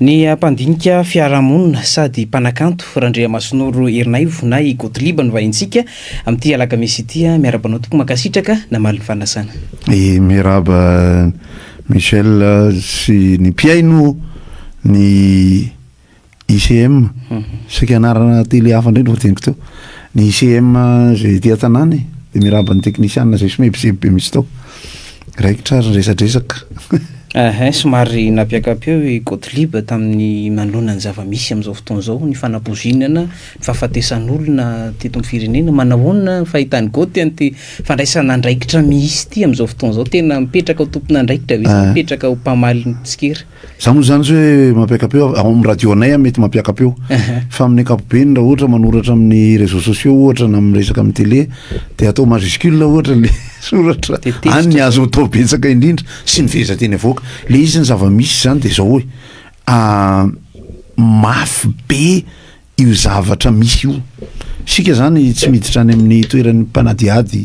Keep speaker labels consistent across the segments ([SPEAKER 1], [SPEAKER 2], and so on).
[SPEAKER 1] Ny mpandinika fiarahamonina sady mpanakanto Randriamasinoro Herinaivo na i Gothlieb no vahintsika amin'ity alakamisy ity. Miarahaba anao tompoko, mankasitraka namaly ny fanasana.
[SPEAKER 2] Miarahaba Michel sy ny mpihaino ny ICM, saika anarana télé hafa indray no voateniko teo. Ny ICM izay ety an-tanàna e, dia miarahaba ny teknisianina izay somebiseby be mihitsy tao. Raikitra ary ny resadresaka.
[SPEAKER 1] Ehe, somary nampiaka-peo i Gothlieb tamin'ny manoloana ny zava-misy amin'izao fotoana izao, ny fanapoizinana, ny fahafatesan'olona teto amin'ny firenena. Manahoana ny fahitan'i Goth an'ity fandraisana andraikitra misy ity amin'izao fotoana izao? Tena mipetraka ho tompon'andraikitra ve sa mipetraka ho mpamaly ny tsikera?
[SPEAKER 2] Za moa zany tsy hoe mampiaka-peo, ao amin'ny radio anay aho mety mampiaka-peo, fa amin'ny ankapobeny raha ohatra manoratra amin'ny réseaux sociaux ohatra na miresaka amin'ny télé de atao majuscule ohatra le soratra, any ny azo atao betsaka indrindra sy ny fehezanteny avoaka. Le izy ny zava-misy zany de zao hoe mafy be io zavatra misy io. Isika zany tsy miditra any amin'ny toeran'ny mpanadihady,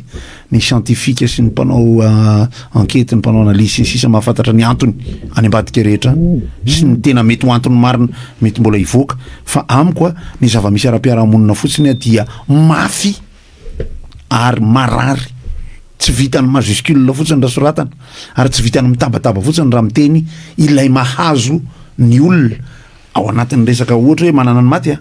[SPEAKER 2] ny scientifique sy ny mpanao enquête, ny mpanao analyse sy ny sisa mahafantatra ny antony any ambadika rehetra any sy ny tena mety ho antony marina mety mbola hivoaka fa amiko a ny zava-misy ara-piarahamonina fotsiny a dia mafy ary marary tsy vitan'ny majuscule fotsiny raha soratana ary tsy vitan'ny mitabataba fotsiny raha miteny ilay mahazo ny olona ao anatin'ny resaka ohatra hoe manana ny maty a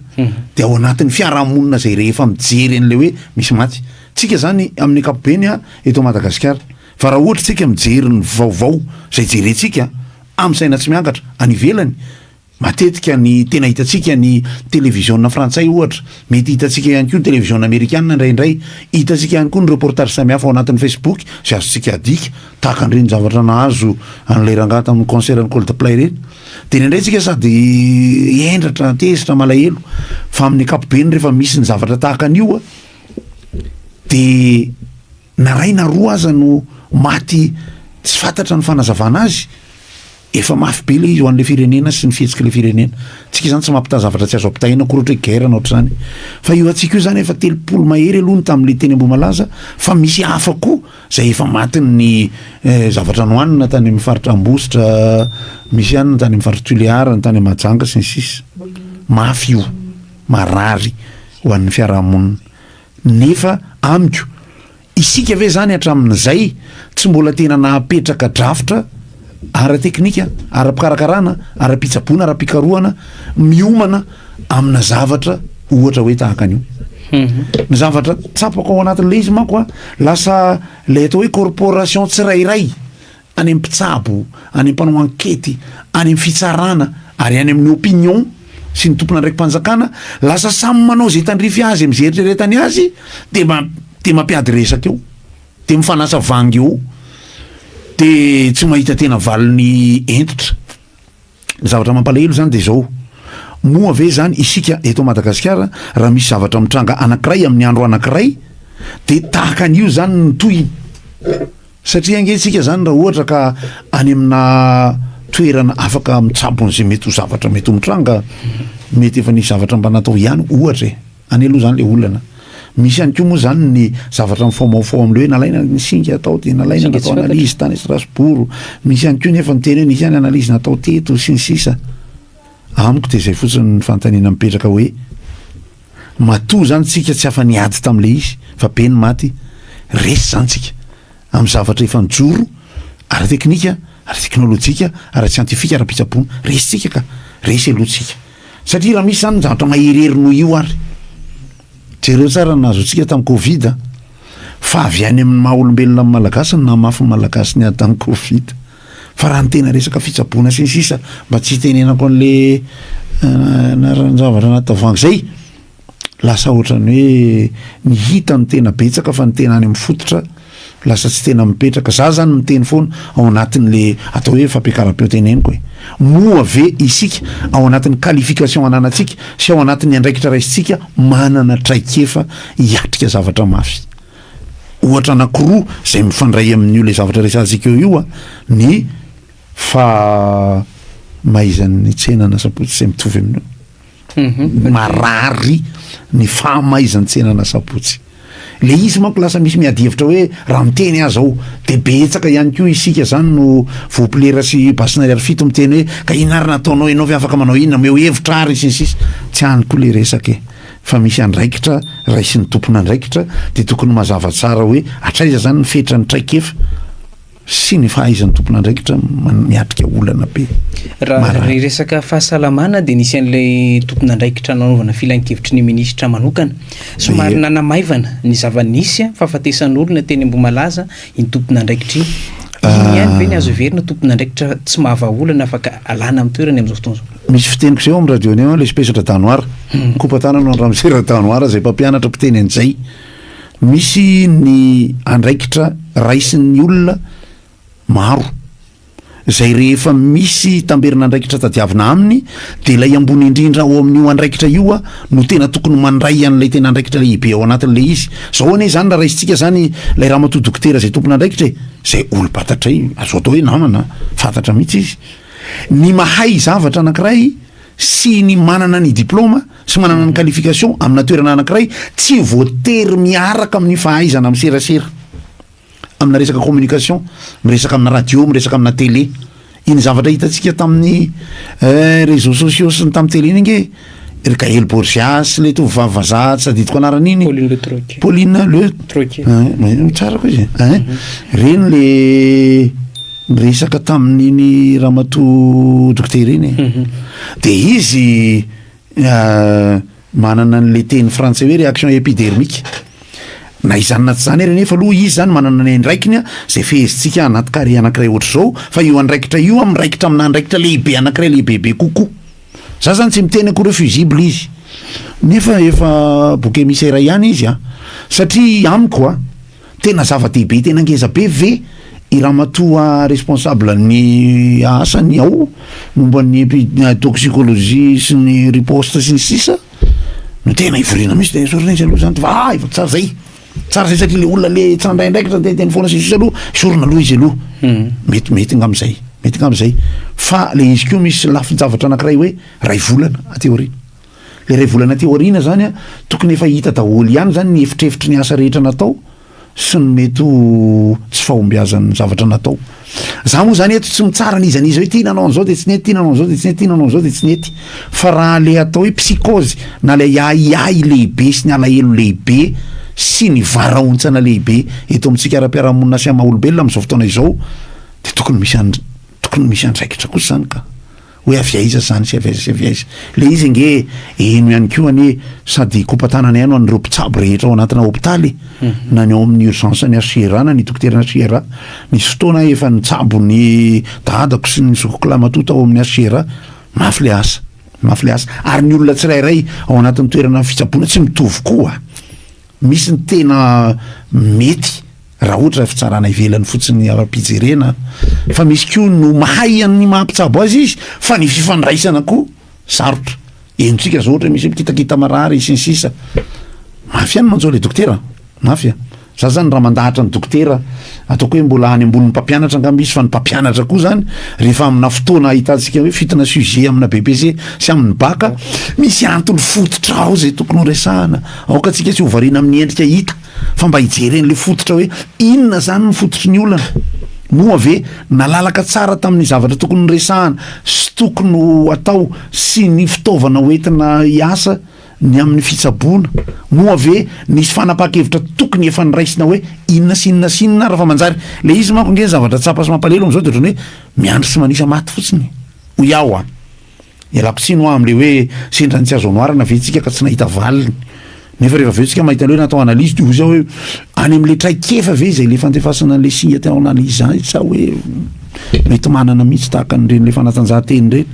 [SPEAKER 2] de ao anatin'ny fiarahamonina zay rehefa mijery an'le hoe misy maty tsika zany amin'ny ankapobeny a eto Madagasikara fa raha ohatra tsika mijery ny vaovao zay jerentsika amin'ny saina tsy miangatra any ivelany matetika ny tena hitantsika ny televiziona frantsay ohatra mety hitantsika ihany koa ny televiziona amerikana indraindray hitantsika ihany koa ny reportage samihafa ao anatin'ny Facebook zay azontsika adika tahaka an'ireny zavatra nahazo an'ilay rangahy tamin'ny concert ny Coldplay ireny Dia indraindray tsika sady hendratra, tezitra, malahelo, fa amin'ny ankapobeny rehefa misy ny zavatra tahaka an'io dia na ray na roa aza no maty tsy fantatra ny fanazavana azy, efa mafy be ilay izy ho an'ilay firenena sy ny fihetsik'ilay firenena. Tsika izany tsy mampitaha zavatra tsy azo ampitahaina akory ohatra hoe guerre na ohatr'izany. Fa io antsika io izany efa 30 mahery aloha ny tamin'ilay teny Ambohimalaza fa misy hafa koa Izay efa matin'ny zavatra nohanina tany amin'ny faritra Ambositra, misy ihany ny tany amin'ny faritra Tuléar, ny tany Mahajanga sy ny sisa. Mafy io, marary ho an'ny fiarahamonina. Nefa amiko, isika ve izany hatramin'izay tsy mbola tena nahapetraka drafitra ara-teknika, ara-pikarakarana, ara-pitsaboana, ara-pikarohana miomana amina zavatra ohatra hoe tahaka an'io. Ny zavatra tsapako ao anatin'ilay izy manko a, lasa ilay atao hoe corporation tsirairay, any amin'ny mpitsabo, any amin'ny mpanao ankety, any amin'ny fitsarana ary any amin'ny opinion sy ny tompon'andraiki-panjakana, lasa samy manao izay tandrify azy amin'izay eritreretany azy de ma- de mampiady resaka eo, de mifanasa vangy eo, de tsy mahita tena valiny hentitra. Ny zavatra mampalahelo zany de zao, moa ve zany isika eto Madagasikara raha misy zavatra mitranga anakiray amin'ny andro anakiray de tahaka an'io zany ny tohiny? Satria ange isika zany raha ohatra ka any amina toerana afaka mitsabo an'izay mety ho zavatra mety ho mitranga, mety efa nisy zavatra mba natao ihany ohatra e. Any aloha zany le olana. Misy ihany koa moa zany ny zavatra mifaomaofao amle hoe nalaina ny singa atao de nalaina natao analyse tany Strasbourg. Misy ihany koa nefa niteny hoe nisy ihany analyse natao teto sy ny sisa. Amiko de zay fotsiny ny fanontaniana mipetraka hoe matoa zany tsika tsy afa-niady tamle izy fa be ny maty, resy zany tsika amin'ny zavatra efa nijoro ara-teknika, ara-teknolojika, ara-tsiantifika, ara-pitsaboana. Resy tsika ka. Resy aloha tsika. Satria raha misy zany ny zavatra maherihery noho io ary, jereo tsara ny nahazo antsika tamin'ny covid a, fa avy any amin'ny maha olombelona ny Malagasy no nahamafy ny Malagasy niady tamin'ny covid. Fa raha ny tena resaka fitsaboana sy ny sisa, mba tsy hitenenako an'le anaran-javatra anaty tavoahangy zay, lasa ohatran'ny hoe ny hita no tena betsaka fa ny tena any amin'ny fototra lasa tsy tena mipetraka. Za zany miteny foana ao anatin'le atao hoe fampiakaram-peo teneniko e, moa ve isika ao anatin'ny qualification ananantsika sy ao anatin'ny andraikitra raisintsika manana traikefa hiatrika zavatra mafy? Ohatra anankiroa izay mifandray amin'io le zavatra resahantsika eo io a, ny fahamaizan'ny tsenan'Asabotsy izay mitovy amin'io. Marary ny fahamaizan-tsenan'Asabotsy. Le izy manko lasa misy miady hevitra hoe raha miteny aho zao de betsaka ihany koa isika zany no voapilera sy basin'ariary fito miteny hoe ka inona ary nataonao ianao ve afaka manao inona omeo hevitra ary sy ny sisa tsy any koa le resaka e fa misy andraikitra raisin'ny tompon'andraikitra de tokony mazava tsara hoe hatraiza zany ny fetran'ny traikefa sy ny fahaizan'ny tompon'andraikitra miatrika olana be
[SPEAKER 1] Raha
[SPEAKER 2] marary.
[SPEAKER 1] ny resaka fahasalamana dia nisy an'ilay tompon'andraikitra nanaovana filankevitry ny minisitra manokana. Somary
[SPEAKER 2] Ie.
[SPEAKER 1] nanamaivana ny zava-nisy, fahafatesan'olona teny Ambohimalaza iny tompon'andraikitra iny. Iny ihany ve ny azo heverina tompon'andraikitra tsy mahavaha olana afaka alana amin'ny toerany amin'izao fotoana izao?
[SPEAKER 2] Misy fiteniko izay ao amin'ny radio anay ao, ilay spesatra Danoir. Kopa-tanana ho an'i Ramose Radanoir izay mpampianatra mpiteny an'izay. Misy ny andraikitra raisin'ny olona maro, izay rehefa misy tamberin'andraikitra tadiavina aminy dia ilay ambony indrindra ao amin'io andraikitra io no tena tokony mandray an'ilay tena andraikitra lehibe ao anatin'ilay izy. Izao anie izany raha raisintsika izany ilay ramatoa dokotera izay tompon'andraikitra e, izay olom-pantatray, azo atao hoe namana, fantatra mihitsy izy. Ny mahay zavatra anankiray sy ny manana ny diplaoma sy manana ny qualification amina toerana anankiray tsy voatery miaraka amin'ny fahaizana miserasera amina resaka communication, miresaka amina radio, miresaka amina télé. Iny zavatra hitantsika tamin'ny eh, réseaux sociaux sy ny tamin'ny télé iny ange, ry Gaël Borgia sy le tovovavy vazaha tsy tadidiko anarana iny.
[SPEAKER 1] Pauline Le Troquet.
[SPEAKER 2] Pauline Le
[SPEAKER 1] Troquet.
[SPEAKER 2] Eh, tsara koa izy. Eh, Reny le niresaka tamin'iny ramatoa dokotera iny. De izy Manana an'ilay teny frantsay hoe réaction épidermique. Na izany na tsy izany ary anefa aloha izy izany manana ny andraikiny izay fehezintsika anaty carré anankiray ohatr'izao fa io andraikitra io miraikitra amina andraikitra lehibe anankiray lehibebe kokoa. Za zany tsy miteny akory hoe fusible izy nefa efa bouc émissaire ihany izy an! Satria amiko an! Tena zava-dehibe tena ngeza be ve i ramatoa responsable ny asany ao momba ny toxicologie sy ny riposte sy ny sisa no tena ivoriana mihitsy de esorina izy aloha zany fa ah efa tsara zay tsara zay satria le olona le tsy nandray andraikitra niteniteny foana sy ny sisa aloha esorina aloha izy aloha hmm. mety mety ngamba zay mety ngamba zay fa le izy koa misy lafin-javatra anankiray hoe ray volana aty aoriana Le iray volana aty aoriana zany an, tokony efa hita daholo ihany zany ny efitrefitry ny asa rehetra natao sy ny mety ho tsy fahombiazan'ny zavatra natao. Za moa zany eto tsy mitsara n'iza n'iza hoe ty nanao an'izao de tsy nety, ty nanao an'izao de tsy nety, ty nanao an'izao de tsy nety. Fa raha le atao hoe psychose na le ahiahy lehibe sy ny alahelo lehibe sy ny varahontsana lehibe eto amintsika ara-piarahamonina sy amin'ny maha-olombelona amin'izao fotoana izao de tokony misy tokony misy andraikitra kosa zany ka. Hoe avy aiza zany sy avy aiza sy avy aiza. Le izy ange heno ihany koa anie sady kopa-tanana ihany ho an'ireo mpitsabo rehetra ao anatina hopitaly e, na ny ao amin'ny urgence ny HCRA na ny dokoteran'ny HCRA. Nisy fotoana aho efa nitsabo ny dadako sy ny zokiko lahimatoa tao amin'ny HCRA, mafy le asa, mafy le asa. Ary ny olona tsirairay ao anatin'ny toerana fitsaboana tsy mitovy koa. Misy ny tena mety raha ohatra fitsarana ivelany fotsiny ara-pijerena fa misy koa no mahay an'ny maha mpitsabo azy izy fa ny fifandraisana koa sarotra. Henontsika zao ohatra misy mikitakita marary sy ny sisa. Mafy ihany manjo le dokotera, mafy a. Za zany raha mandahatra ny dokotera ataoko hoe mbola any ambonin'ny mpampianatra angamba izy fa ny mpampianatra koa zany rehefa amina fotoana ahitantsika hoe fitana sujet amina BEPC sy amin'ny bac misy antony fototra ao zay tokony ho resahana aoka antsika tsy ho variana amin'ny endrika hita fa mba hijery an'le fototra hoe inona zany ny fototry ny olana moa ve nalalaka tsara tamin'ny zavatra tokony horesahana sy tokony ho atao sy ny fitaovana hoentina hiasa Ny amin'ny fitsaboana, moa ve nisy fanapahan-kevitra tokony efa noraisina hoe inona sy inona sy inona ary fa manjary? Ilay izy manko nge ny zavatra tsapa sy mampalahelo amin'izao dia ohatran'ny hoe miandry sy manisa maty fotsiny hoy aho an! Ialako tsiny hoa amin'ilay hoe sendra ny tsy azo anoharana ve tsika ka tsy nahita valiny nefa rehefa avy eo tsika mahita an'ilay hoe natao analyse dia hoy aho hoe any amin'ilay traikefa ve izay ilay fandefasana an'ilay singa teo analyse izany sa hoe mety manana mihitsy tahaka an'ireny le fanatanjahantena ireny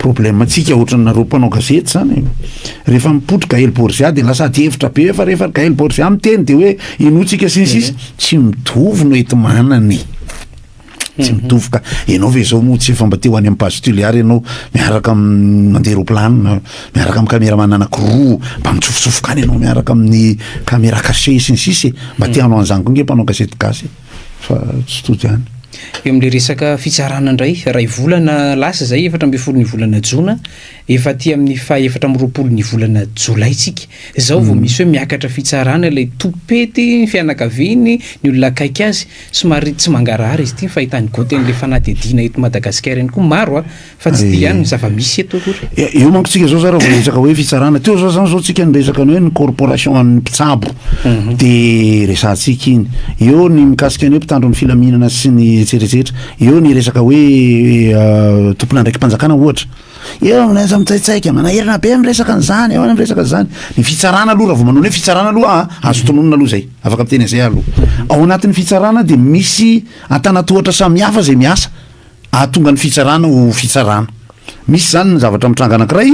[SPEAKER 2] Problème tsika ohatran'ny nareo mpanao gazety zany e. Rehefa mipoitra Gaël Borgia de lasa ady hevitra be fa rehefa Gaël Borgia miteny de hoe inoantsika sy ny sisa. Tsy mitovy no enti-manana e. Tsy mitovy ka. Ianao ve zao moa tsy efa mba te ho any amin'ny base Tuléar ianao miaraka amin'ny mandeha roaplanina, miaraka amin'ny caméraman anankiroa, mba mitsofotsofoka any ianao miaraka amin'ny caméra cachée sy ny sisa e. Mba te hanao an'izany koa nge mpanao gazety gasy e. Fa tsy tody any.
[SPEAKER 1] Eo amin'ilay resaka fitsarana indray, iray volana lasa izay, 14 ny volana jona, efa aty amin'ny faha 24 ny volana jolay tsika. Izao vao misy hoe miakatra fitsarana ilay tompety, ny fianakaviany, ny olona akaiky azy. Somary tsy mangarahara izy ity ny fahitan'i Goth an'ilay fanadihadiana eto Madagasikara ihany koa. Maro a! Fa tsy dia ihany ny zava-misy eto akory.
[SPEAKER 2] Eo manko tsika zao zao raha vao resaka hoe fitsarana teo zao zany zao tsika niresaka ny hoe ny corporation an'ny mpitsabo mhm. de resahantsika iny eo ny mikasika ny hoe mpitandro ny filaminana sy ny etsetraetsetra eo ny resaka hoe euh, tompon'andraiki-panjakana ohatra eo amin'aza mitsaitsaika manahirana be miresaka an'izany eo miresaka an'izany ny fitsarana aloha raha vao manao ny hoe fitsarana aloha ah, azo tononina aloha zay afaka miteny an'izay aloha mhm. ao anatin'ny fitsarana de misy antanatohatra samihafa zay miasa Ahatonga ny fitsarana ho fitsarana. Misy izany ny zavatra mitranga anankiray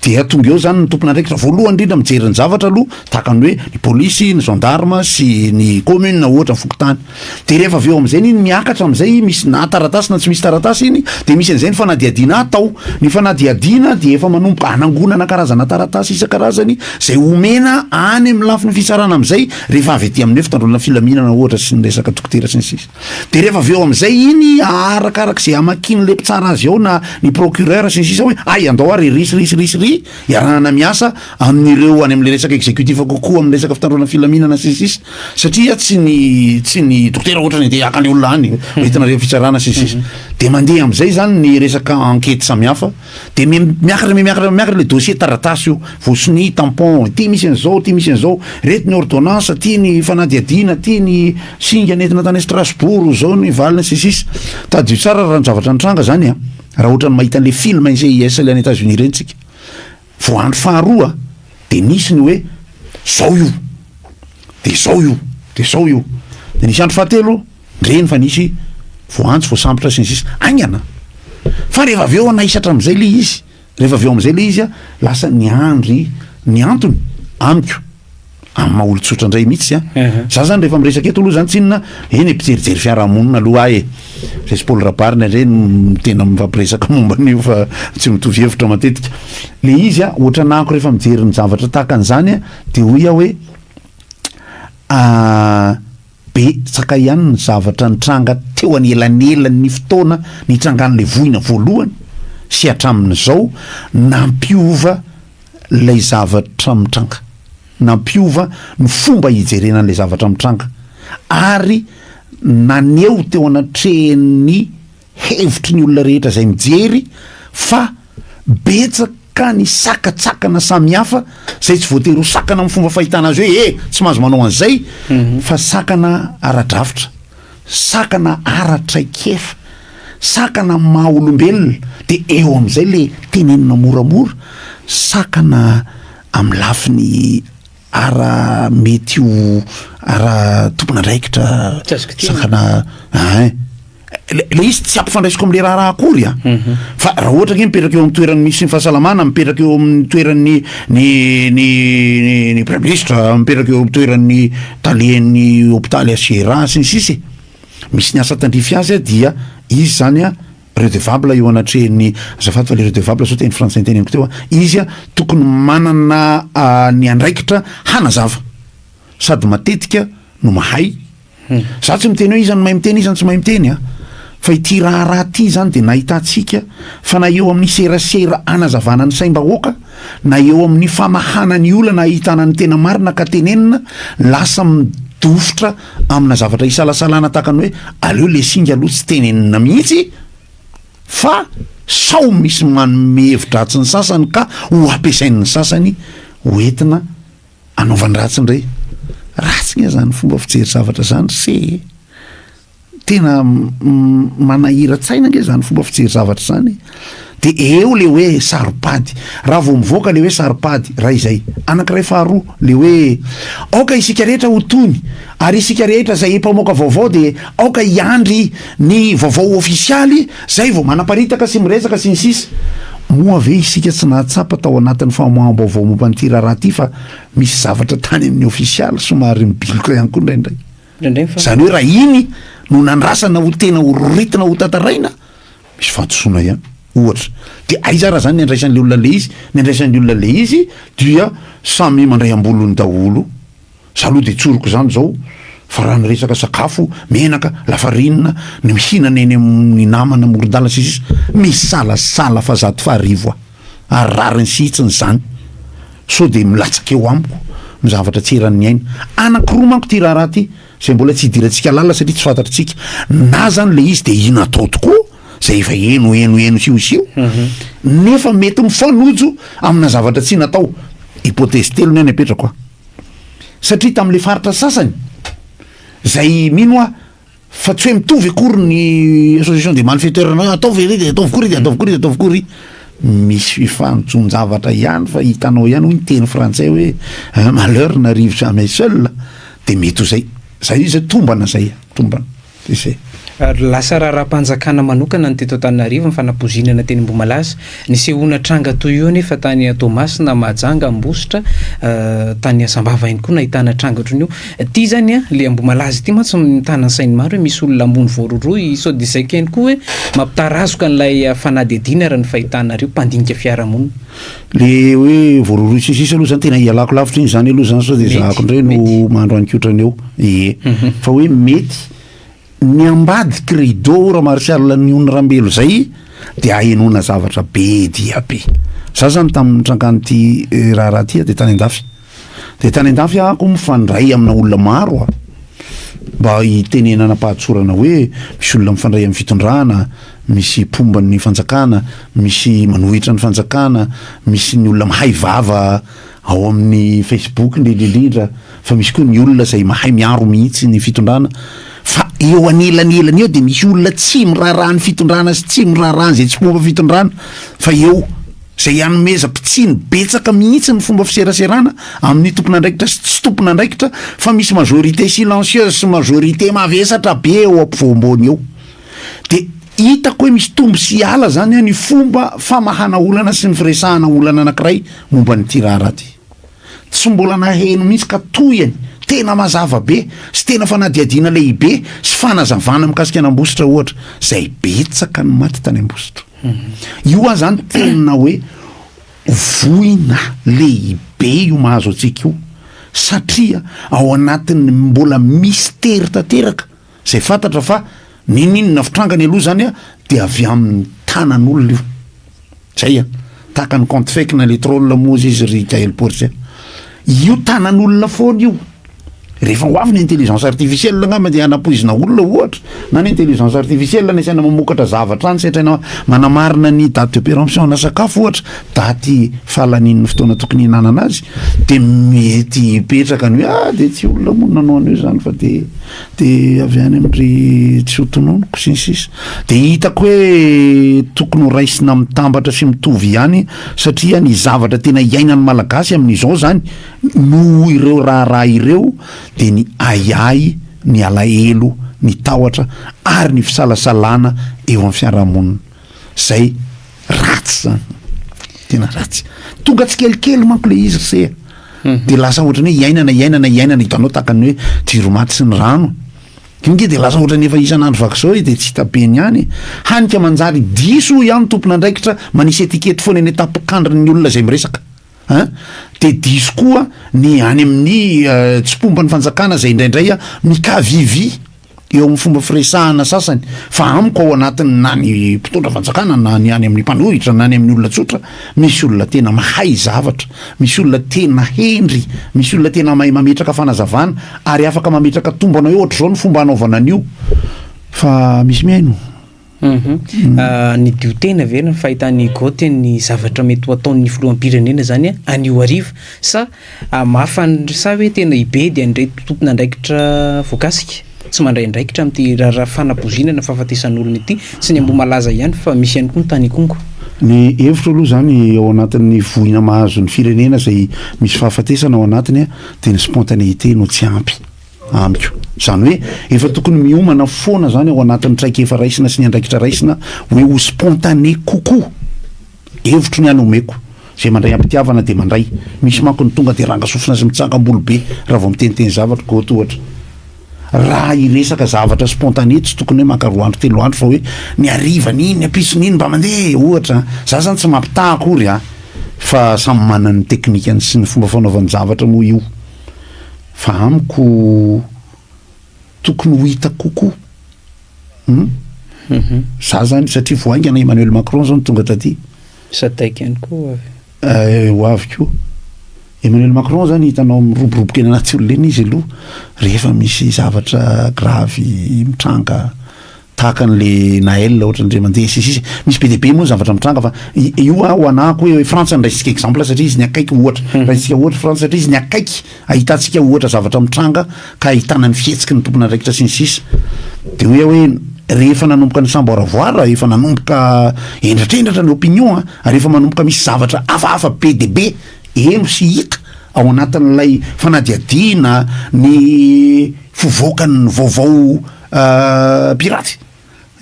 [SPEAKER 2] dia tonga eo izany ny tompon'andraikitra voalohany indrindra mijery ny zavatra aloha tahaka ny hoe ny polisy, ny gendarme sy ny commune ohatra ny fokontany. Dia rehefa avy eo amin'izay iny miakatra amin'izay misy na taratasy na tsy misy taratasy iny dia misy an'izay ny fanadihadiana atao. Ny fanadihadiana dia efa manomboka anangonana karazana taratasy isan-karazany izay omena any amin'ny lafiny fitsarana amin'izay rehefa avy aty amin'ny hoe fitandroana filaminana ohatra sy ny resaka dokotera sy ny sisa. De rehefa avy eo amizay iny arakarak'izay hamakian'le mpitsara azy ao na ny procureur sy ny sisa hoe hay andao ary ry sy ry sy ry sy ry iarahana miasa amin'ireo any am'le resaka executif kokoa amin'ny resaka fitandroana filaminana sy ny sisa satria tsy ny tsy ny dokotera ohatra ny andeha haka le olona any hoentina any fitsarana sy ny sisa de mandeha am'izay zany ny resaka enquête samihafa De miakatra miakatra miakatra le dossier taratasy io, voasonia, tampon, ity misy an'izao, ity misy an'izao, reto ny ordonnance, ity ny fanadihadiana, ity ny singa nentina tany Strasbourg, zao ny valiny sy ny sisa. Tadidio tsara raha ny zavatra nitranga zany an, raha ohatran'ny mahita an'le film NCIS le any Etats-Unis ireny tsika, vao andro faharoa de nisy ny hoe zao io, de zao io, de zao io, de nisy andro fahatelo, Reny fa nisy voantso, voasambotra sy ny sisa Haingana! Fa rehefa avy eo nahisatra amin'izay ilay izy, rehefa avy eo amin'izay ilay izy lasa niandry ny antony amiko, amin'ny maha olon-tsotra indray mihitsy an. Za zany rehefa miresaka eto aloha zany tsy inona, eny e mpijerijery fiarahamonina aloha aho e. Zay sy Paul Rabary indraindray no tena mifampiresaka momba an'io fa tsy mitovy hevitra matetika. Le izy an, ohatran'ahako rehefa mijery ny zavatra tahaka an'izany an, dia hoy aho hoe, Betsaka ihany ny zavatra nitranga teo anelanelan'ny fotoana nitrangan'ilay voina voalohany sy hatramin'izao nampiova ilay zavatra mitranga, nampiova ny fomba hijerena an'ilay zavatra mitranga ary naneho teo anatrehan'ny hevitry ny olona rehetra izay mijery fa betsaka ny sakatsakana samihafa izay tsy voatery ho sakana amin'ny fomba fahitana azy hoe e tsy mahazo manao an'izay mhm. fa sakana ara-drafitra sakana ara-traikefa sakana maha olombelona de eo amin'izay le tenenina moramora sakana amin'ny lafiny ara mety ho ara tompon'andraikitra sakana ein le izy tsy ampifandraisiko am'le raharaha akory a mhm. fa raha ohatra nge mipetraka eo amin'ny toeran'ny misy ny fahasalamana mipetraka eo amin'ny toeran'ny ny ny ny premier ministre mipetraka eo amin'ny toeran'ny talen'ny hopitaly HCRA sy ny sisa e misy ny asa tandrify azy a dia izy zany a redevable eo anatrehan'ny azafady fa le redevable zao teny frantsay ny teneniko teo a izy a tokony manana ny andraikitra hanazava sady matetika no mahay Za tsy miteny hoe iza no mahay miteny iza no tsy mahay miteny a! Fa ity raharaha ity izany dia nahitantsika fa na eo amin'ny serasera hanazavana ny saim-bahoaka na eo amin'ny famahana ny olana ahitana ny tena marina ka tenenina lasa midofotra amina zavatra isalasalana tahaka ny hoe aleo le singa aloha tsy tenenina mihitsy fa sao misy manome hevi-dratsy ny sasany ka ho ampiasain'ny sasany ho entina Anaovan-dratsy indray. Ratsy nge zany fomba fijery zavatra zany ry se e. Tena manahira-tsaina nge zany fomba fijery zavatra zany e. De eo le hoe saro-pady. Raha vao mivoaka le hoe saro-pady, raha izay. Anankiray faharoa, le hoe aoka isika rehetra ho tony, ary isika rehetra izay mpamoaka vaovao de aoka hiandry ny vaovao ofisialy zay vao manaparitaka sy miresaka sy ny sisa Moa ve isika tsy nahatsapa tao anatin'ny famoaham-baovao momba an'ity raharaha ity fa misy zavatra tany amin'ny ofisialy somary mibiloka ihany koa indraindray? Izany hoe raha iny no nandrasana ho tena ho roritina ho tantaraina, misy fahadisoana ihany. Ohatra. Dia aiza ary izany ny andraisan'ilay olona ilay izy? Ny andraisan'ny olona ilay izy dia samy mandray am-bolony daholo. Za aloha dia tsoriko izany izao. Fa raha ny resaka sakafo, menaka, lafarinina, ny mihinana eny amin'ny namana amoron-dalana sy ny sisa, misalasala fa 11 aho. Ary rariny sy hitsiny izany. Sao dia milatsaka eo amiko ny zavatra tsy eran'ny aina. Anankiroa manko ity raharaha ity, izay mbola tsy hidirantsika lalina satria tsy fantatritsika. Na izany ilay izy dia ina atao tokoa, izay efa heno heno heno siosio, nefa mety mifanojo amina zavatra tsy natao. Hypothèse telo ny ahy ny apetrako a. Satria tamin'ilay faritra sasany, izay mino aho fa tsy hoe mitovy akory ny association des malfaiteurs na hoe ataovy ery de ataovy koa ry de ataovy koa ry de ataovy koa ry. Misy fifanjon-javatra ihany fa hitanao ihany hoy ny teny frantsay hoe un malheur n'arrive jamais seul de mety ho zay. Zay zay tombana zay, tombana. De zay.
[SPEAKER 1] Ary lasa raharaham-panjakana manokana ny teto Antananarivo ny fanapoizinana teny Ambohimalaza. Nisehoana tranga toy io anefa tany Toamasina, Mahajanga, Ambositra, tany Sambava ihany koa nahitana tranga ohatran'io. Ity izany an, ilay Ambohimalaza ity mantsy mitana ny sain'ny maro hoe misy olona ambony voarohirohy, sao dia izay ihany koa hoe mampitarazoka an'ilay fanadihadiana raha ny fahitanareo mpandinika fiarahamonina.
[SPEAKER 2] Le hoe voarohirohy sy ny sisa aloha zany tena ialako lavitra iny zany aloha zany sao dia zahako indray no mahandro ankotrany eo. Ie. Fa hoe mety ny ambadiky rideau ra Martial ny Ony Rambelo zay dia ahenoana zavatra be dia be. Za zany tamin'ny nitrangan'ity raharaha ity dia tany andafy. Dia tany andafy aho ko mifandray amina olona maro a. Mba hitenenana am-pahatsorana hoe misy olona mifandray amin'ny fitondrana, misy mpomba ny fanjakana, misy manohitra ny fanjakana, misy ny olona mahay vava ao amin'ny Facebook indrindra indrindra, fa misy koa ny olona izay mahay miaro mihitsy ny fitondrana. Fa eo anelanelany eo dia misy olona tsy miraharaha ny fitondrana sy tsy miraharaha an'izay tsy mpomba fitondrana fa eo. Izay hanomezam-pitsiny betsaka mihitsy ny fomba fiseraserana amin'ny tompon'andraikitra sy tsy tompon'andraikitra fa misy majorité silencieuse sy majorité mavesatra be eo ampovoamboany eo. Dia hitako hoe misy tombo sy ala zany ny fomba famahana olana sy ny firesahana olana anankiray momba an'ity raharaha ity. Tsy mbola naheno mihitsy ka tohiny tena mazava be sy tena fanadihadiana lehibe sy fanazavana mikasika an'Ambositra ohatra, izay betsaka ny maty tany Ambositra. Io aza zany tena hoe voina lehibe io mahazo antsika io satria ao anatin'ny mbola mistery tanteraka izay fantatra fa n'inon'inona fitrangany aloha zany a de avy amin'ny tanan'olona io. Zay a! Tahaka ny compte fake na le troll moa ozy izy ry Gaël Portia. Io tanan'olona foana io. Rehefa ho avy ny intelligence artificielle angamba dia hanapoizina olona ohatra, na ny intelligence artificielle no asaina mamokatra zavatra any satraina manamarina ny date de péremption ana sakafo ohatra, daty fahalanian'ny fotoana tokony hihinanana azy, dia mety hipetraka ny hoe ah dia tsy olona moa no nanao an'io izany fa dia dia avy any amin-dry tsy ho tononiko sy ny sisa. Dia hitako hoe tokony ho raisina mitambatra sy mitovy ihany satria ny zavatra tena iainan'ny Malagasy amin'izao izany noho ireo raharaha ireo dia ny ahiahy, ny alahelo, ny tahotra ary ny fisalasalana eo amin'ny fiarahamonina. Izay ratsy izany. Tena ratsy. Tonga tsikelikely manko ilay izy ry se a. Dia lasa ohatran'ny hoe iainana, iainana, iainana, hitanao tahaka ny hoe jiro maty sy ny rano. Io nge dia lasa ohatran'ny efa isan'andro vaky izao e, dia tsy hita be ny any. Hany ka manjary diso hoy aho ny tompon'andraikitra manisy etikety foana eny an-tampon-kandrin'ny olona izay miresaka. An! Dia diso koa ny any amin'ny tsy mpomba ny fanjakana izay indraindray mikavivy eo amin'ny fomba firesahana sasany fa amiko ao anatin'ny na ny mpitondra fanjakana na ny any amin'ny mpanohitra na ny amin'ny olona tsotra misy olona tena mahay zavatra, misy olona tena hendry, misy olona tena mahay mametraka fanazavana ary afaka mametraka tombana hoe ohatr'izao ny fomba hanaovana an'io fa misy mihaino.
[SPEAKER 1] Nidio tena ve ny fahitan'i Goth ny zavatra mety ho ataon'ny filoham-pirenena izany anio hariva sa hamafa ny sa hoe tena hibedy an'ireto tompon'andraikitra voakasika tsy mandray andraikitra amin'ity raharaha fanapoizinana fahafatesan'olona ity? Tsy ny Ambohimalaza ihany fa misy ihany koa ny tany Ikongo.
[SPEAKER 2] Ny hevitro aloha izany ao anatin'ny voina mahazo ny firenena izay misy fahafatesana ao anatiny dia ny spontanéité no tsy ampy. Amiko. Izany hoe efa tokony miomana foana izany ao anatin'ny traikefa raisina sy ny andraikitra raisina hoe ho spontané kokoa. Hevitro ny ahy no omeko. Izay mandray am-pitiavana dia mandray. Misy manko ny tonga dia ranga sofina sy mitsangam-bolo be raha vao miteniteny zavatra, goty ohatra. Raha hiresaka zavatra spontané tsy tokony hoe maka roa andro telo andro fa hoe ny harivan'iny, ny ampitson'iny mba mandeha e, ohatra. Za zany tsy mampitaha akory an, fa samy manana ny teknikany sy ny fomba fanaovany zavatra moa io. Fa amiko. tokony ho hita kokoa. Hum? Za zany satria vao haingana Emmanuel Macron zao no tonga taty.
[SPEAKER 1] Sadec ihany koa ho avy.
[SPEAKER 2] Eh, ho avy koa. Emmanuel Macron zany hitanao miroboroboka eny anaty olona eny izy aloha rehefa misy zavatra gravy mitranga tahaka an'le Naël ohatra ndre mandeha sy sisa. Misy be dia be moa ny zavatra mitranga fa io aho ho anahako hoe Frantsa no raisintsika exemple satria izy ny akaiky ohatra. Raisintsika ohatra Frantsa satria izy ny akaiky ahitantsika ohatra zavatra mitranga ka ahitana ny fihetsiky ny tompon'andraikitra sy ny sisa. Dia hoy aho hoe rehefa nanomboka nisamboaravoara, efa nanomboka hendratrendratra ny opinion an, ary efa manomboka misy zavatra hafahafa be dia be heno sy hita ao anatin'ilay fanadihadiana ny fivoakan'ny vaovao piraty,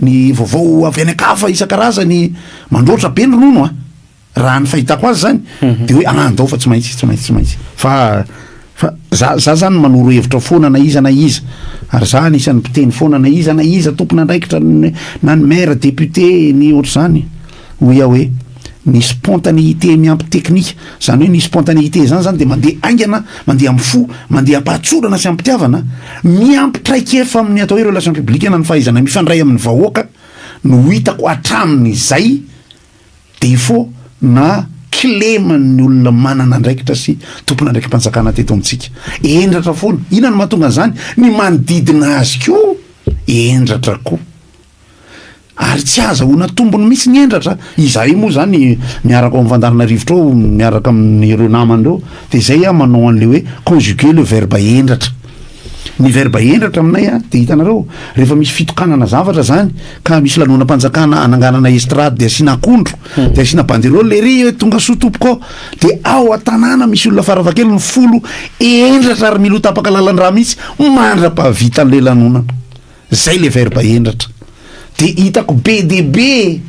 [SPEAKER 2] ny vaovao avy any an-kafa isan-karazany, mandroatra be ny ronono an. Raha ny fahitako azy zany de hoe andao fa tsy maintsy tsy maintsy tsy maintsy fa fa za za zany manoro hevitra foana na iza na iza ary za anisan'ny mpiteny foana na iza na iza tompon'andraikitra na ny maire député ny ohatr'izany hoy aho hoe ny spontanéité miampy teknika zany hoe ny spontanéité zany zany de mandeha haingana mandeha amin'ny fo mandeha am-pahatsorana sy am-pitiavana miampy traikefa amin'ny atao hoe relation publique na ny fahaizana mifandray amin'ny vahoaka no hitako hatramin'izay Défaut na kileman'ny olona manana andraikitra sy tompon'andraiki-panjakana teto amintsika. Hendratra foana. Inona no mahatonga an'izany? Ny manodidina azy koa hendratra koa. Ary tsy azahoana tombony mihitsy ny hendratra. Izahay moa izany miaraka ao amin'ny fandaharana rivotra ao, miaraka amin'ireo namana ireo, dia izay aho manao an'ilay hoe conjuguer le verbe hendratra. Ny verbe hendratra aminay a, dia hitanareo, rehefa misy fitokanana zavatra zany, ka misy lanonam-panjakana ananganana estrade dia asiana akondro, dia asiana banderole ery hoe tonga soa tompoko ao, dia ao an-tanàna misy olona farafahakeliny folo hendratra ary mila ho tapaka lalan-drà mihitsy mandra-pahavitan'ilay lanonana. Zay le verbe hendratra. Dia hitako be dia be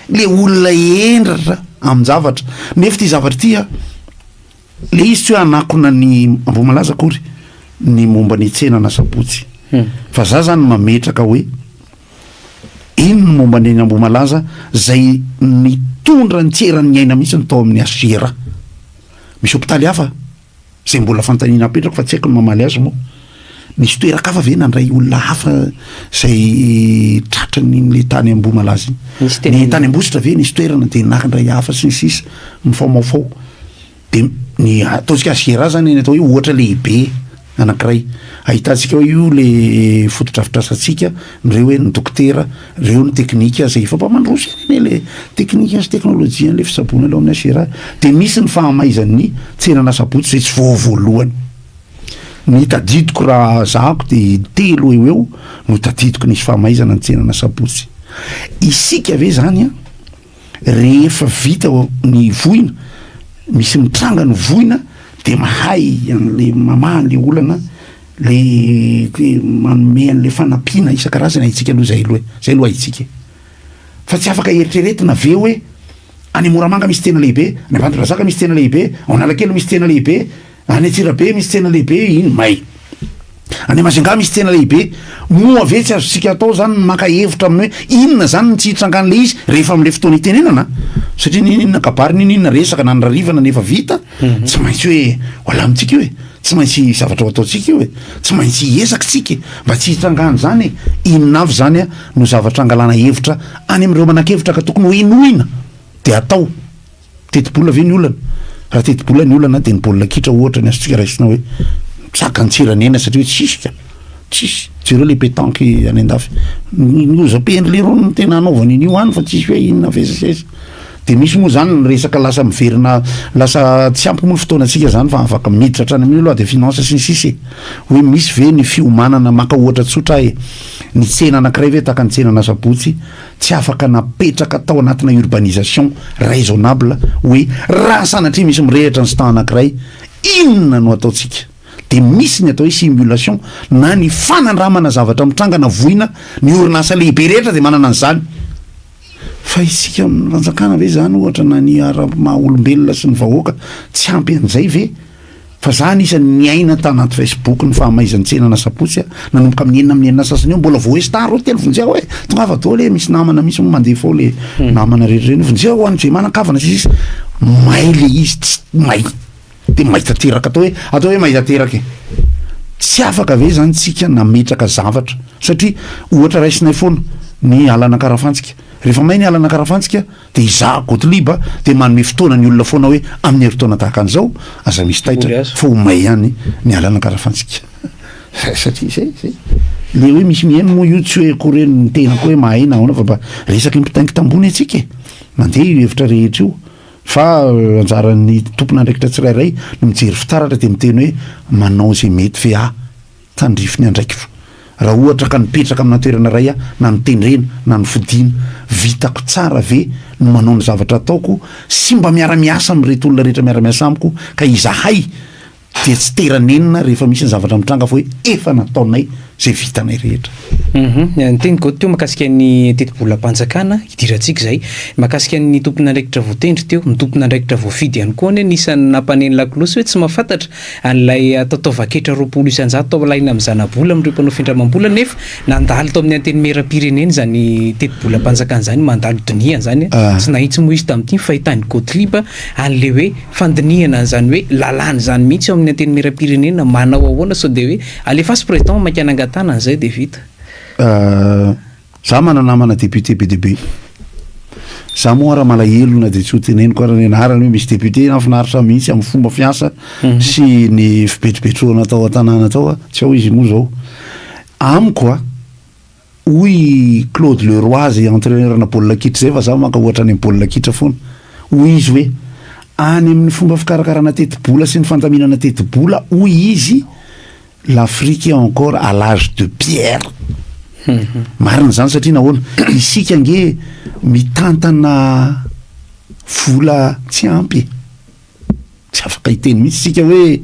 [SPEAKER 2] le olona hendratra amin-javatra. Nefa ity zavatra ity a, Le izy tsy hoe hanakona ny Ambohimalaza akory ny momba ny tsenan'Asabotsy fa za zany mametraka hoe inn ny momba ny eny Ambohimalaza zay nitondra ny tsy eran'ny aina mihitsy ny tao amin'ny HCRA. Misy hopitaly hafa zay mbola fanontaniana apetrako fa tsy haiko ny mamaly azy moa. Nisy toeran-kafa ve nandray olona hafa zay tratran'iny le tany Ambohimalaza iny? Ny tany Ambositra ve nisy toerana de nandray hafa sy ny sisa mifaomaofao. De ny ataontsika HGRA zany ny atao hoe ohatra lehibe anankiray ahitantsika hoe io le fotodrafitrasantsika, reo hoe ny dokotera, reo ny teknika zay efa mba mandroso ihany anie le teknika sy teknolojia an'le fitsaboana aloha amin'ny HGRA. De misy ny fahamaizan'ny tsenan'Asabotsy zay tsy vao voalohany. Ny tadidiko raha zahako de intelo eo eo no tadidiko nisy fahamaizana ny tsenan'Asabotsy. Isika ve zany an? Rehefa vita ny voina, misy mitranga ny voina de mahay an'le mamaha an'le olana, le manome an'le fanampiana isan-karazany haintsika aloha zay aloha e, zay aloha haintsika e. Fa tsy afaka eritreretina ve hoe any Moramanga misy tsena lehibe, any Ambatondrazaka misy tsena lehibe, ao Analakely misy tsena lehibe, Any Antsirabe misy tsena lehibe, iny may. Any Majunga misy tsena lehibe. Moa ve tsy azontsika atao zany ny maka hevitra amin'ny hoe inona zany no tsy hitrangan'ilay izy rehefa amin'ilay fotoana itenenana? Satria n'inon'inona kabary, n'inon'inona resaka na ny rarivana na efa vita, tsy maintsy hoe ho alamintsika io e, tsy maintsy zavatra ho ataontsika io e, tsy maintsy hiezaka isika e, mba tsy hitrangan'izany e. Inona avy zany no zavatra angalana hevitra any amin'ireo manan-kevitra ka tokony hohenoina dia atao? Tetibola ve ny olana? Raha tetibola ny olana dia ny baolina kitra ohatra ny azontsika raisina hoe mizaka ny tsiranena satria hoe tsisy ka, tsisy. Jereo le pétanque any andafy, ny hozam-pendry leroa no tena anaovany an'io any fa tsisy hoe inona avy aiza sy aiza. Dia misy moa zany ny resaka lasa miverina lasa tsy ampy moa ny fotoanantsika zany fa afaka miditra hatrany amin'io loi de finance sy ny sisa e. Hoe misy ve ny fiomanana maka ohatra tsotra aho e, ny tsena anankiray ve tahaka ny tsenan'Asabotsy tsy afaka napetraka tao anatina urbanisation raisonnable hoe raha sanatria misy mirehitra ny stand anankiray inona no ataontsika? Dia misy ny atao hoe simulation na ny fanandramana zavatra mitranga na voina, ny orinasa lehibe rehetra dia manana an'izany. Fa isika amin'ny fanjakana ve izany ohatra na ny ara maha olombelona sy ny vahoaka tsy ampy an'izay ve? Fa za anisany niaina tanaty Facebook ny fahamaizan'ny tsenan'Asabotsy a, nanomboka amin'ny enina amin'ny enina sasany eo mbola vao hoe star eo telo vonjeo e, tongava daholo e, misy namana misy moa mandefa ao le namana rehetra ireny vonjeo ho an'izay manan-kavana sy sisa, may le izy tsy may, de may tanteraka atao hoe atao hoe may tanteraka e, Tsy afaka ve zany tsika nametraka zavatra satria ohatra raisinay foana ny alan'Ankarafantsika rehefa may ny alan'Ankarafantsika dia izaho Gottlieb dia manome fotoana ny olona foana hoe amin'ny herintaona tahaka an'izao aza misy taitra fa ho may ihany ny alan'Ankarafantsika satria zay zay le hoe misy mihaino moa io tsy hoe akory hoe ny tenako hoe mahay na ahoana fa mba resaky mpitaingitambony antsika e mandeha io hevitra rehetra io Fa anjaran'ny tompon'andraikitra tsirairay no mijery fitaratra dia miteny hoe manao izay mety ve aho tandrify ny andraikitro? Raha ohatra ka nipetraka amina toerana iray aho na notendrena na nofidina, vitako tsara ve ny manao ny zavatra ataoko sy mba miara-miasa amin'ireto olona rehetra miara-miasa amiko ka izahay dia tsy tera-nenina rehefa misy ny zavatra mitranga fa hoe efa nataonay izay vitanay rehetra.
[SPEAKER 1] Niteny Goty teo mahakasika ny tetibolam-panjakana, hidirantsika izay. Mahakasika ny tompon'andraikitra voatendry teo, ny tompon'andraikitra voafidy ihany koa anie anisan'ny nampaneno lakolosy hoe tsy mahafantatra an'ilay atao taovan-ketra 20% alaina amin'ny zanabola amin'ireo mpanao findramam-bola nefa nandalo tao amin'ny antenimieram-pirenena izany tetibolam-panjakana izany, mandalo dinihana izany, tsy nahitsy moa izy tamin'ity ny fahitan'i Gothlieb an'ilay hoe Fandinihana an'izany hoe lalàna izany mihitsy ao amin'ny antenimierampirenena manao ahoana sao dia hoe alefaso président maika hanangan-tanana izay dia vita.
[SPEAKER 2] Za mana namana député be dia be. Za moa ara malahelo na dia tsy ho teneniko ara ny anarany hoe misy député nahafinaritra mihitsy amin'ny fomba fiasa sy ny fibetrobetrohana tao an-tanàna tao, tsy ao izy moa zao. Amiko a, Hoy i Claude Le Roy izay entraineur-na baolina kitra izay fa za maka ohatra any amin'ny baolina kitra foana. Hoy izy hoe, any amin'ny fomba fikarakarana tetibola sy ny fandaminana tetibola hoy izy, l'Afrique est encore à l'âge de pierre. Marina izany satria nahoana? Isika ange mitantana vola tsy ampy e. Tsy afaka hiteny mihitsy isika hoe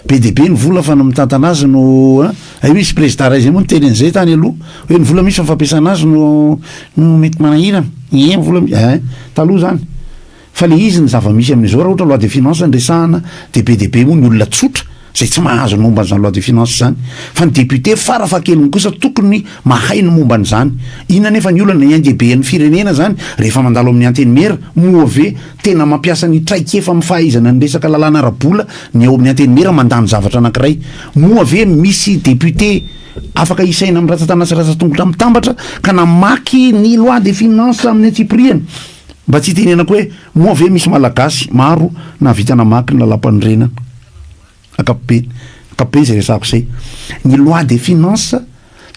[SPEAKER 2] be dia be ny vola fa ny mitantana azy no an! Hay misy prezida iray zay moa niteny an'izay tany aloha hoe ny vola misy fa ny fampiasana azy no no mety manahirana. Ie ny vola misy ein! Taloha zany. Fa le izy ny zava-misy amin'izao raha ohatra loi de finance no resahana dia be dia be moa ny olona tsotra izay tsy mahazo ny momba an'izany loi de finance izany. Fa ny député farafahakeliny kosa tokony mahay ny momba an'izany. Inona anefa ny olana? Ny ain-dehiben'ny firenena izany rehefa mandalo amin'ny antenimiera moa ve Tena mampiasa ny traikefa amin'ny fahaizana ny resaka lalàna ara-bola ny ao amin'ny Antenimiera mandany zavatra anankiray. Moa ve misy député afaka isaina amin'ny ratsan-tanana sy ratsan-tongotra mitambatra ka namaky ny loi des finances amin'ny antsipiriany? Mba tsy hitenenako hoe moa ve misy Malagasy maro nahavita namaky ny lalàmpanorenana ankapobeny? Ankapobeny izay resahako izay. Ny loi des finances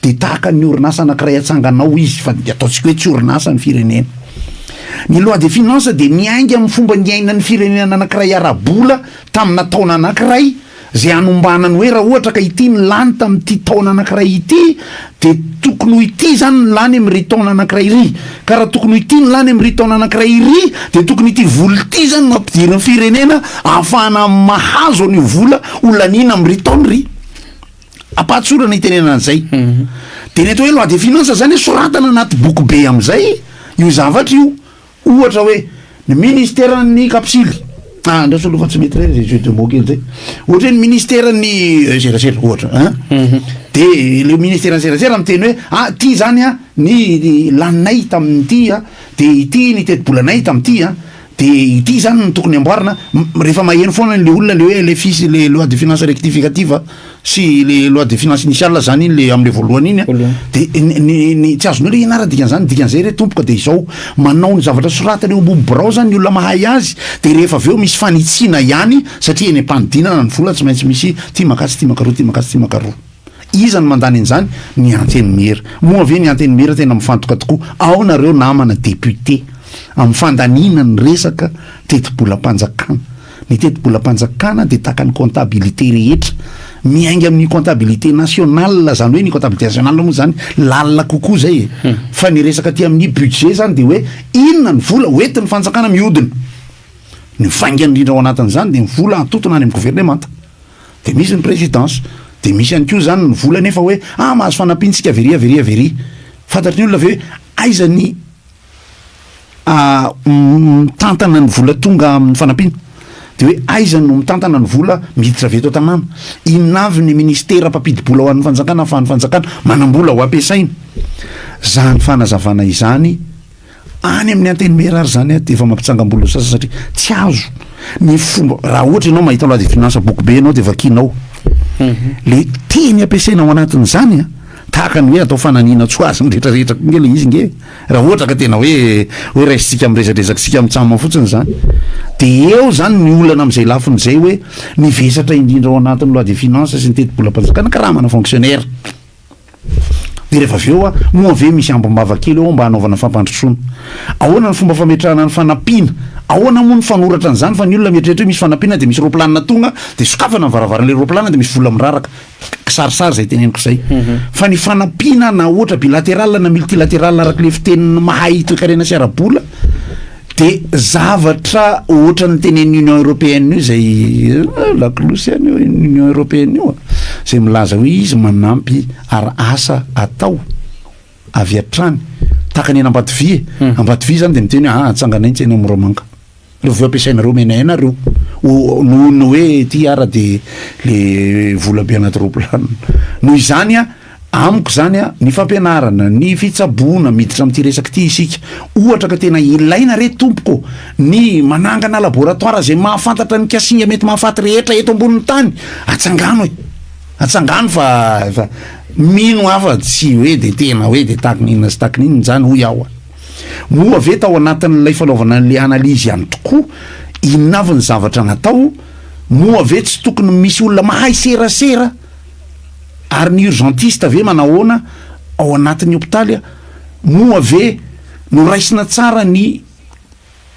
[SPEAKER 2] dia tahaka ny orinasa anankiray atsanganao izy fa ataontsika hoe tsy orinasa ny firenena. Ny loi de finance dia miainga amin'ny fomba niainan'ny firenena anankiray ara-bola tamina taona anankiray izay hanombanany hoe raha ohatra ka ity ny lany tamin'ity taona anankiray ity dia tokony ho ity izany ny lany amin'ry taona anankiray iry ka raha tokony ho ity ny lany amin'ry taona anankiray iry dia tokony ity vola ity izany no ampidirin'ny firenena ahafahana mahazo an'io vola ho laniana amin'ry taona iry. Ampahatsorana itenenana an'izay. Dia ny atao hoe loi de finance zany soratana anaty boky be amin'izay io zavatra io. Ohatra hoe ny ministeran'ny kapsily, ah andraso aloha fa tsy mety indray zay jeu de mots kely zay. Ohatra hoe ny ministeran'ny serasera ohatra an. Dia le ministeran'ny serasera miteny hoe ah ity zany an ny laninay tamin'ity an, dia ity ny tetibolanay tamin'ity an. De ity zany no tokony amboarina, rehefa maheno foana le olona le hoe le fis le loi de finance rectificative sy le loi de finance initiale zany iny le amle voalohany iny a, de ny ny tsy azonao le inona ara dikan'izany, dikan'izay re tompoko de izao, manao ny zavatra soratana eo ambony birao zany ny olona mahay azy de rehefa avy eo misy fanitsiana ihany satria eny am-panodinana ny vola tsy maintsy misy ty makatsy ty makaroa ty makatsy ty makaroa. Iza no mandany an'izany? Ny Antenimiera. Moa ve ny Antenimiera tena mifantoka tokoa? Ao nareo namana député amin'ny fandaniana ny resaka tetibolam-panjakana. Ny tetibolam-panjakana dia tahaka ny comptabilité rehetra. Miainga amin'ny comptabilité nationale, izany hoe ny comptabilité nationale moa izany lalina kokoa izay e. Fa ny resaka aty amin'ny budget izany dia hoe inona ny vola hoentin'ny fanjakana mihodina. Ny vaingany indrindra ao anatin'izany dia ny vola antotona any amin'ny governemanta. Dia misy ny présidence, dia misy ihany koa izany ny vola nefa hoe ah mahazo fanampiana isika very very very. Fantatry ny olona ve hoe aiza ny mitantana ny vola tonga amin'ny fanampiana? Dia hoe aiza no mitantana ny vola miditra avy eto an-tanàna? Inona avy ny ministera mpampidi-bola ho an'ny fanjakana ahafahan'ny fanjakana manam-bola ho ampiasaina? Izany fanazavana izany Any amin'ny antenimiera ary izany dia efa mampitsangam-bolo ny sasany satria tsy azo ny fomba, raha ohatra ianao mahita loi de finance boky be ianao dia vakianao. Le teny ampiasaina ao anatin'izany a, tahaka ny hoe atao fananiana tsy ho azy ny rehetrarehetra koa nge le izy nge, raha ohatra ka tena hoe hoe raisintsika miresadresaka mitsam fotsiny zany. De eo zany ny olana amin'izay lafiny izay hoe ny vesatra indrindra ao anatin'ny loi de finances sy ny tetibolam-panjakana karamana fonctionnaire. De rehefa avy eo a, moa ve misy ambim-bava kely ao mba hanaovana fampandrosoana? Ahoana ny fomba fametrahana ny fanampiana? Ahoana moa ny fanoratra an'izany fa ny olona mieritreritra hoe misy fanampiana de misy roplanina tonga de sokafana ny varavaran'ilay roplanina de misy vola miraraka. Kisarisary izay teneniko izay. Fa ny fanampiana na ohatra bilatéral na multilatéral araka ilay fitenin'ny mahay toekarena sy ara-bola de zavatra ohatran'ny tenenin'ny Union européenne io izay lakolosy ihany io Union européenne io a, izay milaza hoe izy manampy ary asa atao avy hatrany tahaka ny eny Ambatovy e, Ambatovy zany de miteny hoe ah atsanganay ny tsena Moramanga, reo veo ampiasainareo omenay anareo, noho ny hoe ty ara de le vola be anaty roplanina, noho izany a Amiko izany a, ny fampianarana, ny fitsaboana, miditra amin'ity resaka ity isika. Ohatra ka tena ilaina re tompoko ny manangana laboratoire izay mahafantatra ny kasinga mety mahafaty rehetra eto ambonin'ny tany. Atsangano e! Atsangano fa fa mino aho fa tsy hoe de tena hoe de takin'inona sy takin'inona izany hoy aho a. Moa ve tao anatin'ilay fanaovana an'ilay analyse ihany tokoa inona avy ny zavatra natao? Moa ve tsy tokony misy olona mahay serasera? Ary ny urgentiste ve manahoana ao anatin'ny hopitaly a? Moa ve noraisina tsara ny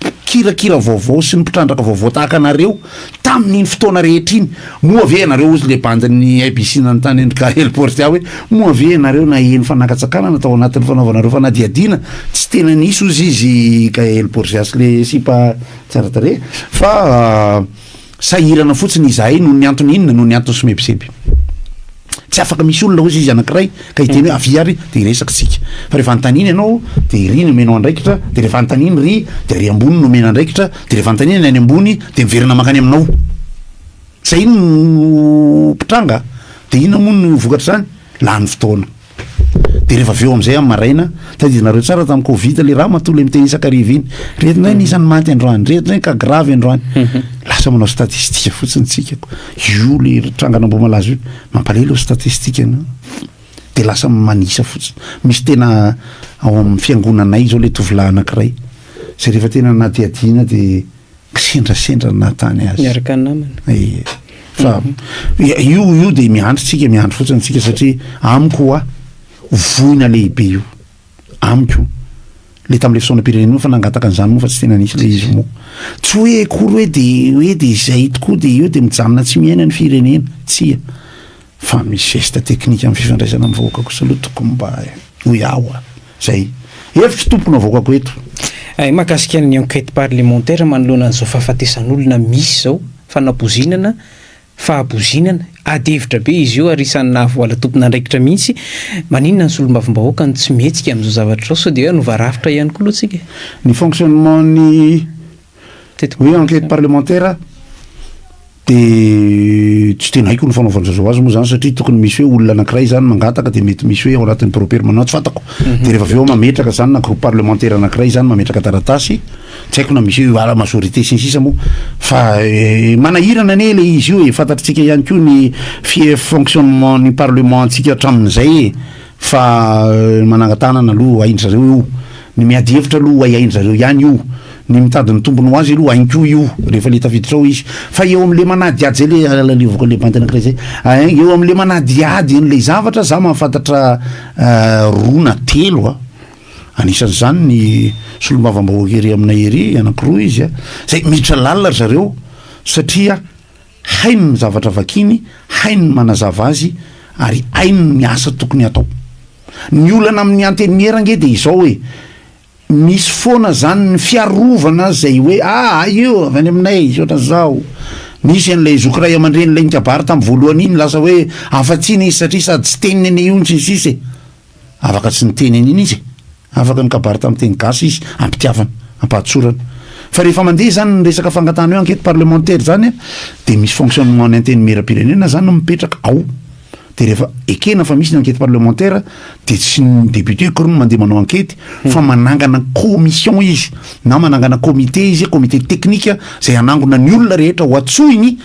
[SPEAKER 2] mpikirakira vaovao sy ny mpitrandraka vaovao tahaka anareo tamin'iny fotoana rehetra iny? Moa ve ianareo, hozy le bandin'ny ABC nanontany an-dry Gaël Portia hoe, moa ve ianareo naheno fanakatsakanana tao anatin'ny fanaovanareo fanadihadiana? Tsy tena nisy hozy izy Gaël Portia sy le sipa tsara tarehy fa Sahirana fotsiny izahay noho ny antony inona? Noho ny antony somebiseby. Tsy afaka misy olona hozy izy anankiray ka hiteny hoe avia ary dia hiresaka isika. Fa rehefa anontaniana ianao dia iry no omenao andraikitra, dia rehefa anontaniana iry dia ary ambony no omena andraikitra, dia rehefa anontaniana ny any ambony dia miverina mankany aminao. Izay no mpitranga. Dia inona moa no vokatr'izany? Lany fotoana. De rehefa avy eo amizay amin'ny maraina, tadidinareo tsara tamin'ny covid le ramatoa le miteny isan-kariva iny, reto ndray ny isan'ny maty androany, reto ndray ny cas grave androany. Lasa manao statistique fotsiny tsika ko. Io le trangan'Ambohimalaza io, mampalahelo io statistique io. De lasa manisa fotsiny. Misy tena ao amin'ny fiangonanay zao le tovolahy anankiray, zay rehefa tena nadihadiana de Kisendrasendra ny nahatany azy.
[SPEAKER 1] Miaraka ny namana.
[SPEAKER 2] Ie. Fa io io dia miandry tsika, miandry fotsiny tsika satria amiko hoa voina lehibe io. Amiko. Le tamin'le fisaonam-pirenena io fa nangataka an'izany moa fa tsy tena nisy le izy moa. Tsy hoe akory hoe de hoe de izay tokoa de eo de mijanona tsy miaina ny firenena. Tsia. Fa misy geste technique amin'ny fifandraisana amin'ny vahoaka kosa aloha tokony mba hoy aho a. Zay. Hevitro tompoko no avoakako eto.
[SPEAKER 1] Hay mahakasika ny enquête parlementaire manoloana an'izao fahafatesan'olona misy izao, fanapozinana, fahapozinana, ady hevitra be izy io ary isan'ny nahavoala tompon'andraikitra mihitsy, maninona ny solombavambahoaka no tsy mihetsika amin'izao zavatra izao, sao dia hoe hanova rafitra ihany koa aloha tsika e?
[SPEAKER 2] Ny fonctionnement-n'ny hoe enquête parlementaire De tsy tena haiko ny fanaovan-dry zareo azy moa zany satria tokony misy hoe olona anankiray zany mangataka de mety misy hoe ao anatin'ny bureau permanent tsy fantako de rehefa avy eo mametraka zany na groupe parlementaire anankiray zany mametraka taratasy tsy haiko na misy hoe à la majorité sy ny sisa moa fa manahirana anie le izy io e, fantatritsika ihany koa ny fie- fonctionnement ny parlement ntsika hatramin'izay e. Fa ny manangan-tanana aloha hain-dry zareo io, ny miady hevitra aloha hay hain-dry zareo ihany io, ny mitady ny tombony ho azy aloha hainy koa io rehefa le tafiditra ao izy. Fa eo amin'le manadihady zay le alaleovako an'le bandy anankiray zay, ein eo amin'le manadihady an'le zavatra za mahafantatra roa na telo a, anisan'izany ny solombavambahoaka ery aminay ery, anankiroa izy a, zay miditra lalina ry zareo satria Hainy ny zavatra vakiany, hainy ny manazava azy ary hainy ny asa tokony hatao. Ny olana amin'ny antenimiera ange dia izao e, misy foana zany ny fiarovana izay hoe ah io avy any aminay izao ohatran'izao. Nisy an'ilay zoky ray aman-dreny ilay nikabary tamin'ny voalohany iny lasa hoe afa-tsiny izy satria sady tsy teniny anie io no sy ny sisa e. Afaka tsy niteny an'iny izy e. Afaka nikabary tamin'ny teny gasy izy, am-pitiavana, am-pahatsorana. Fa rehefa mandeha izany ny resaka fangatahana hoe enquête parlementaire izany dia misy fonctionnement ny antenimieram-pirenena izany no mipetraka ao. Dia rehefa ekena fa misy ny enquête parlementaire dia tsy ny député akory no mandeha manao enquête fa manangana commission izy na manangana comité izy, comité technique izay hanangona ny olona rehetra ho antsoiny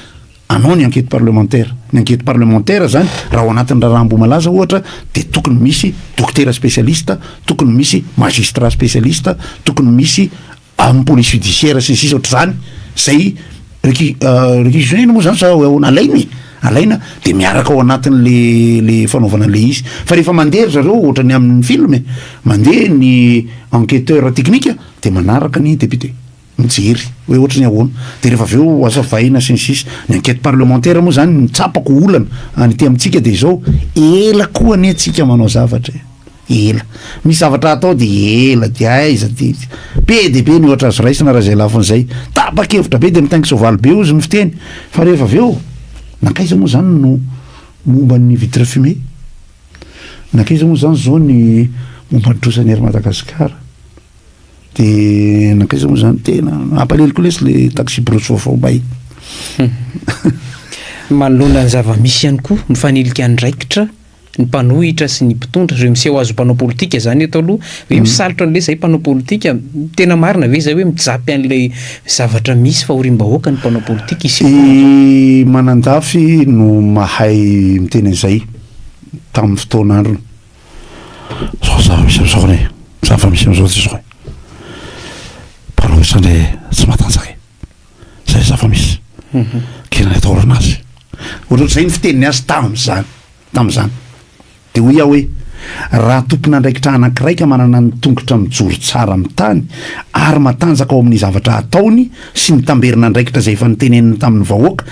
[SPEAKER 2] hanao ny enquête parlementaire. Ny enquête parlementaire zany raha ao anatin'ny raharaha Ambohimalaza ohatra de tokony misy dokotera spécialiste, tokony misy magistrat spécialiste, tokony misy amin'ny police judiciaire sy ny sisa ohatr'izany, zay requi- réquisitionner moa zany sa ahoana, alaina e, alaina de miaraka ao anatin'le le fanaovana an'le izy. Fa rehefa mandeha ry zareo ohatran'ny amin'ny film e, mandeha ny enquêteur technique de manaraka ny député. Mijery hoe ohatry ny ahoana de rehefa avy eo azavaina sy ny sisa. Ny enquête parlementaire moa zany ny tsapako olana any aty amintsika de izao, ela koa anie tsika manao zavatra e, ela misy zavatra atao de ela de aiza de be de be ny ohatra azo raisina raha zay lafiny zay. Tapa-kevitra be de mitaingy soavaly be ozy ny fiteny, fa rehefa avy eo nankaiza moa zany no momba ny vitre fumée, nankaiza moa zany zao ny momba ny trosan'ny Air Madagascar, de nankaiza moa zany? Tena mampalahelo koa lesy le taxi brousse vaovao may.
[SPEAKER 1] Manoloana ny zava-misy ihany koa, mifanilika andraikitra ny mpanohitra sy ny mpitondra, reo miseho azo mpanao politika zany eto aloha hoe misalotra an'le zay mpanao politika. Tena marina ve zay hoe mijapy an'lay zavatra misy fahoriam-bahoaka ny mpanao politika isy?
[SPEAKER 2] I Manandafy no mahay miteny an'izay tamin'ny fotoan'androny zao. Zava-misy am'izao ne, zava-misy am'izao tsy zao e, mpanohitra ndre tsy matanjaka e, zay zava-misy kena ny atahorana azy ohatrohatr'izay ny fiteniny azy tam'zany tam'zany. De hoy aho hoe raha tompon'andraikitra anankiray ka manana ny tongotra mijoro tsara amin'ny tany ary matanjaka ao amin'ny zavatra ataony sy ny tamberin'andraikitra zay efa niteneniny tamin'ny vahoaka,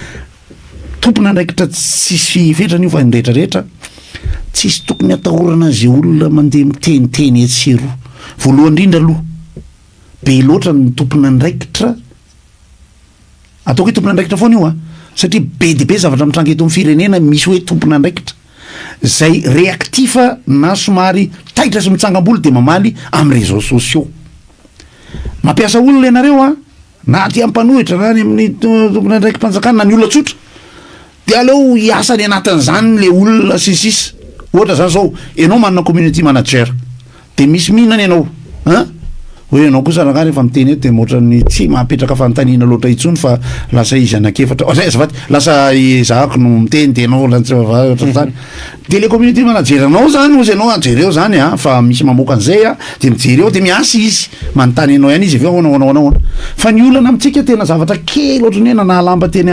[SPEAKER 2] tompon'andraikitra tsisy fetrany io fa ny rehetrarehetra, tsisy tokony atahorana zay olona mandeha miteniteny etsy sy eroa. Voalohany indrindra aloha, be loatra ny tompon'andraikitra, ataoko hoe tompon'andraikitra foana io a, satria be de be zavatra mitranga eto amin'ny firenena misy hoe tompon'andraikitra zay réactif na somary taitra sy mitsangam-bolo de mamaly amin'ny réseaux sociaux. Mampiasa olona ianareo a, na aty amin'ny mpanohitra na any amin'ny tompon'andraiki-panjakana na ny olona tsotra, de aleo hiasa any anatin'izany le olona sy ny sisa. Ohatra zany zao ianao manana community manager de misy mihinana ianao an, hoe ianao kosa rangahy rehefa miteny eto de ohatran'ny tsy mahapetraka fanontaniana loatra intsony fa lasa izy anankiefatra, oh, zay azafady, lasa ezahako no miteny de ianao lasa ohatran'izany. De le community manager anao zany ozy ianao ajereo zany a, fa misy mamoaka an'izay a, de mijery eo de miasa izy, manontany anao ihany izy avy eo ahoana ahoana ahoana ahoana. Fa ny olana amintsika tena zavatra kely ohatran'ny hoe nanaha lamba teny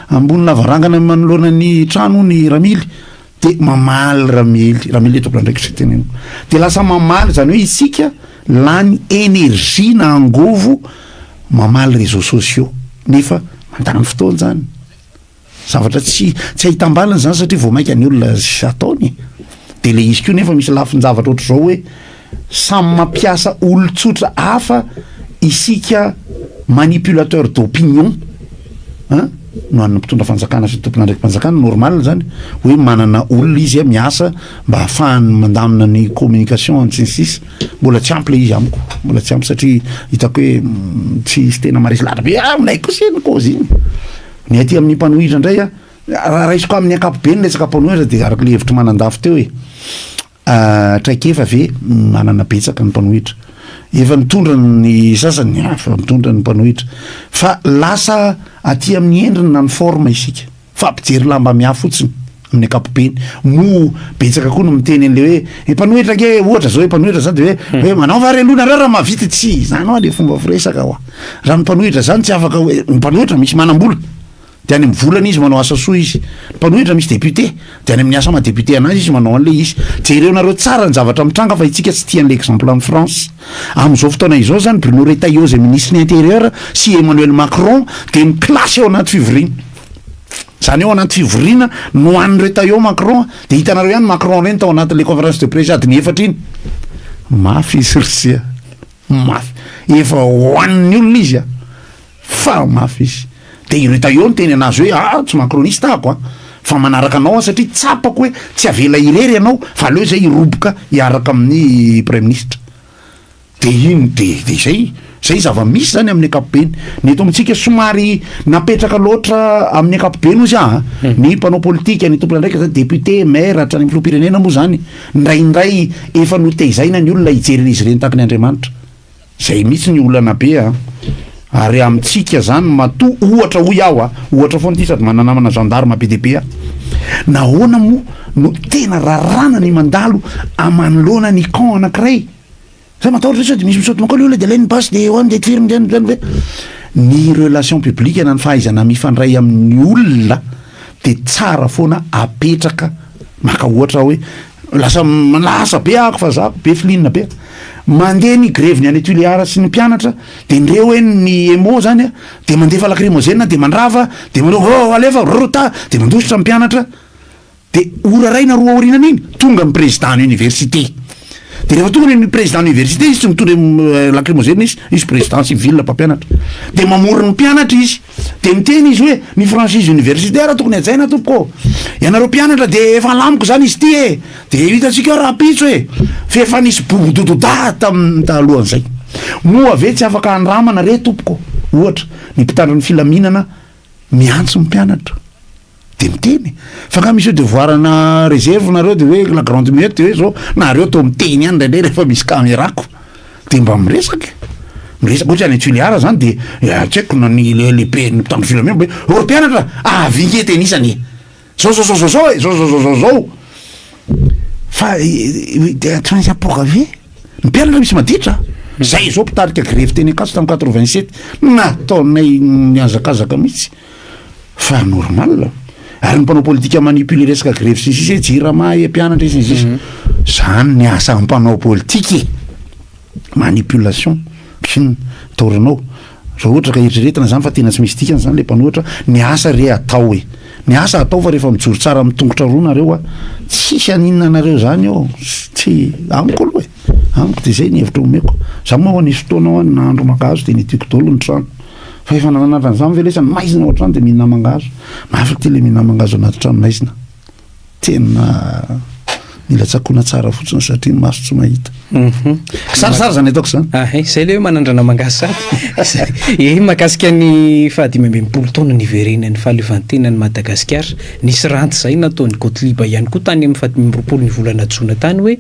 [SPEAKER 2] ambony lavarangana manoloana ny trano ny ramily de mamaly ramily, ramily le tompon'andraikitra teneniko, de lasa mamaly. Zany hoe isika lany énergie na angovo mamaly réseaux sociaux nefa mandany fotoana zany, zavatra tsy ahitam-baliny zany satria vao mainka ny olona sy ataony de le izy koa. Nefa misy lafin-javatra ohatr' zao hoe samy mampiasa olo-tsotra hafa isika, manipulateur d'opinion an no an'ny mpitondra fanjakana sy tompon'andraiki-panjakana. Normal zany hoe manana olona izy a miasa mba ahafahany mandamina ny communication sy ny sisa. Mbola tsy ampy le izy amiko, mbola tsy ampy satria hitako hoe tsy isy tena maresy lahatra be aminay kosa iny cause iny. Ny aty amin'ny mpanohitra indray a, raha raisiko amin'ny ankapobeny resaka mpanohitra de araka le hevitry Manandafy teo hoe traikefa ve manana betsaka ny mpanohitra, efa mitondra ny sasany, efa mitondra ny mpanohitra, fa lasa aty amin'ny endriny na ny forme isika fa mpijery lamba miafy fotsiny amin'ny ankapobeny. Mo betsaka koa no miteny an'le hoe mpanohitra nge, ohatra zao hoe mpanohitra zany de hoe manao va re aloha nareo raha mahavita tsy zany hoa le fomba firesaka hoa. Raha ny mpanohitra zany tsy afaka hoe ny mpanohitra misy manam-bola de any amin'ny volana izy manao asa soa izy, ny mpanohitra misy député de any amin'ny asa maha député anazy izy manao an'le izy. Jereo nareo tsara ny zavatra mitranga fa itsika tsy tia an'le exemple amin'ny France amin'izao fotoana izao zany. Bruno Retailleau zay ministre ny intérieur sy Emmanuel Macron de miklasy ao anaty fivoriana zany, eo anaty fivoriana no an'ny Retailleau Macron de hitanareo ihany Macron reny tao anatin'le conférence de presse adiny efatra iny, mafy izy risia, mafy, efa hoan'ny olona izy a, fa mafy izy. De i Retailleau ny teny anazy hoe ah, tsy macroniste ahako a, fa manaraka anao a satria tsapako hoe tsy avela irery ianao fa aleo zay hiroboka hiaraka amin'ny premier ministre. De iny de zay zava-misy zany amin'ny ankapobeny. Ny eto amintsika somary napetraka loatra amin'ny ankapobeny ozy ah ny mpanao politika, ny tompon'andraikitra zany, député, maire, hatrany amin'ny filoham-pirenena moa zany indraindray efa notezaina ny olona hijery an'izy ireny tahaka ny Andriamanitra. Zay mihitsy ny olana be a. Ary amintsika zany matoa ohatra hoy aho a, ohatra foana ity sady manana namana gendarme be dia be aho, nahoana moa no tena raràna ny mandalo manoloana ny camp anankiray? Za matahotra sao dia misy misaoty mankao le olona dia alainy ny basy dia hoany dia tifiriny dia any ve? Ny relation publique na ny fahaizana mifandray amin'ny olona dia tsara foana apetraka, maka ohatra aho hoe lasa lasa be ahako fa za be feeling be, mandeha ny grevy ny any Tuléar sy ny mpianatra dia ndreo hoe ny EMO zany a dia mandefa lacrymogène dia mandrava dia manao oh alefa rrta dia mandositra ny mpianatra dia ora iray na roa aorianan'iny tonga ny président ny université dia rehefa tonga ny président ny université izy tsy mitondra lacrymogène izy, izy président civil mpampianatra dia mamory ny mpianatra izy Dia miteny izy hoe, ny franchise universitaire tokony hajaina tompoko ô! Ianareo mpianatra dia efa lamiko izany izy ity e! Dia hitantsika eo rahampitso e! F'efa nisy bobodododa tamin'ny talohan'izay. Moa ve tsy afaka andramana re tompoko, ohatra, ny mpitandro ny filaminana miantso ny mpianatra? Dia miteny. Fa angaha misy hoe devoir na réserve nareo dia hoe la grande muette dia hoe zao, nareo toa miteny ihany indraindray rehefa misy caméra ko. Dia mba miresaka e. Miresaka ohatra any Tuléar zany dia tsy haiko na ny le lehiben'ny mpitandro filaminana hoe ry mpianatra avy inge tenisany e. Zao zao zao zao zao e, zao zao zao zao zao. Fa dia tsy maintsy apoaka ve? Ny mpianatra misy maditra. Zay zao mpitarika grevy teny Ankatso tamin'ny 87 nataonay nihazakazaka mihitsy. Fa normal. Ary ny mpanao politika manipuler resaka grevy sy ny sisa hoe jirama e mpianatra e sy ny sisa. Zany ny asan'ny mpanao politika e. Manipulation. Inona ataorinao? Raha ohatra ka eritreretina zany fa tena tsy misy dikany zany le mpanohitra, ny asa re atao e. Ny asa atao fa rehefa mijoro tsara amin'ny tongotra roa nareo a, tsisy haninona anareo zany eo. Tsy, amiko aloha e. Amiko de zay ny hevitra omeko. Za moa nisy fotoana hoa nahandro mangahazo de nidiko daholo ny trano. Fa efa nananatra an'izany ve lesy ny maizina ao an-trano dia mihinana mangahazo? Mafy ity le mihinana mangahazo anaty trano maizina. Tena mila tsakoina tsara fotsiny satria ny maso tsy mahita. Kisarisary zany ataoko zany.
[SPEAKER 1] Ah, eh, zay le hoe manandrana mangahazo sady. Eh, mahakasika ny fahadimy ambin'ny folo taona niverenan'ny fahaleovantenan'i Madagasikara, nisy ranty izay nataon'i Gothlieb ihany koa tany amin'ny fahadimy amby roapolo ny volana jona tany hoe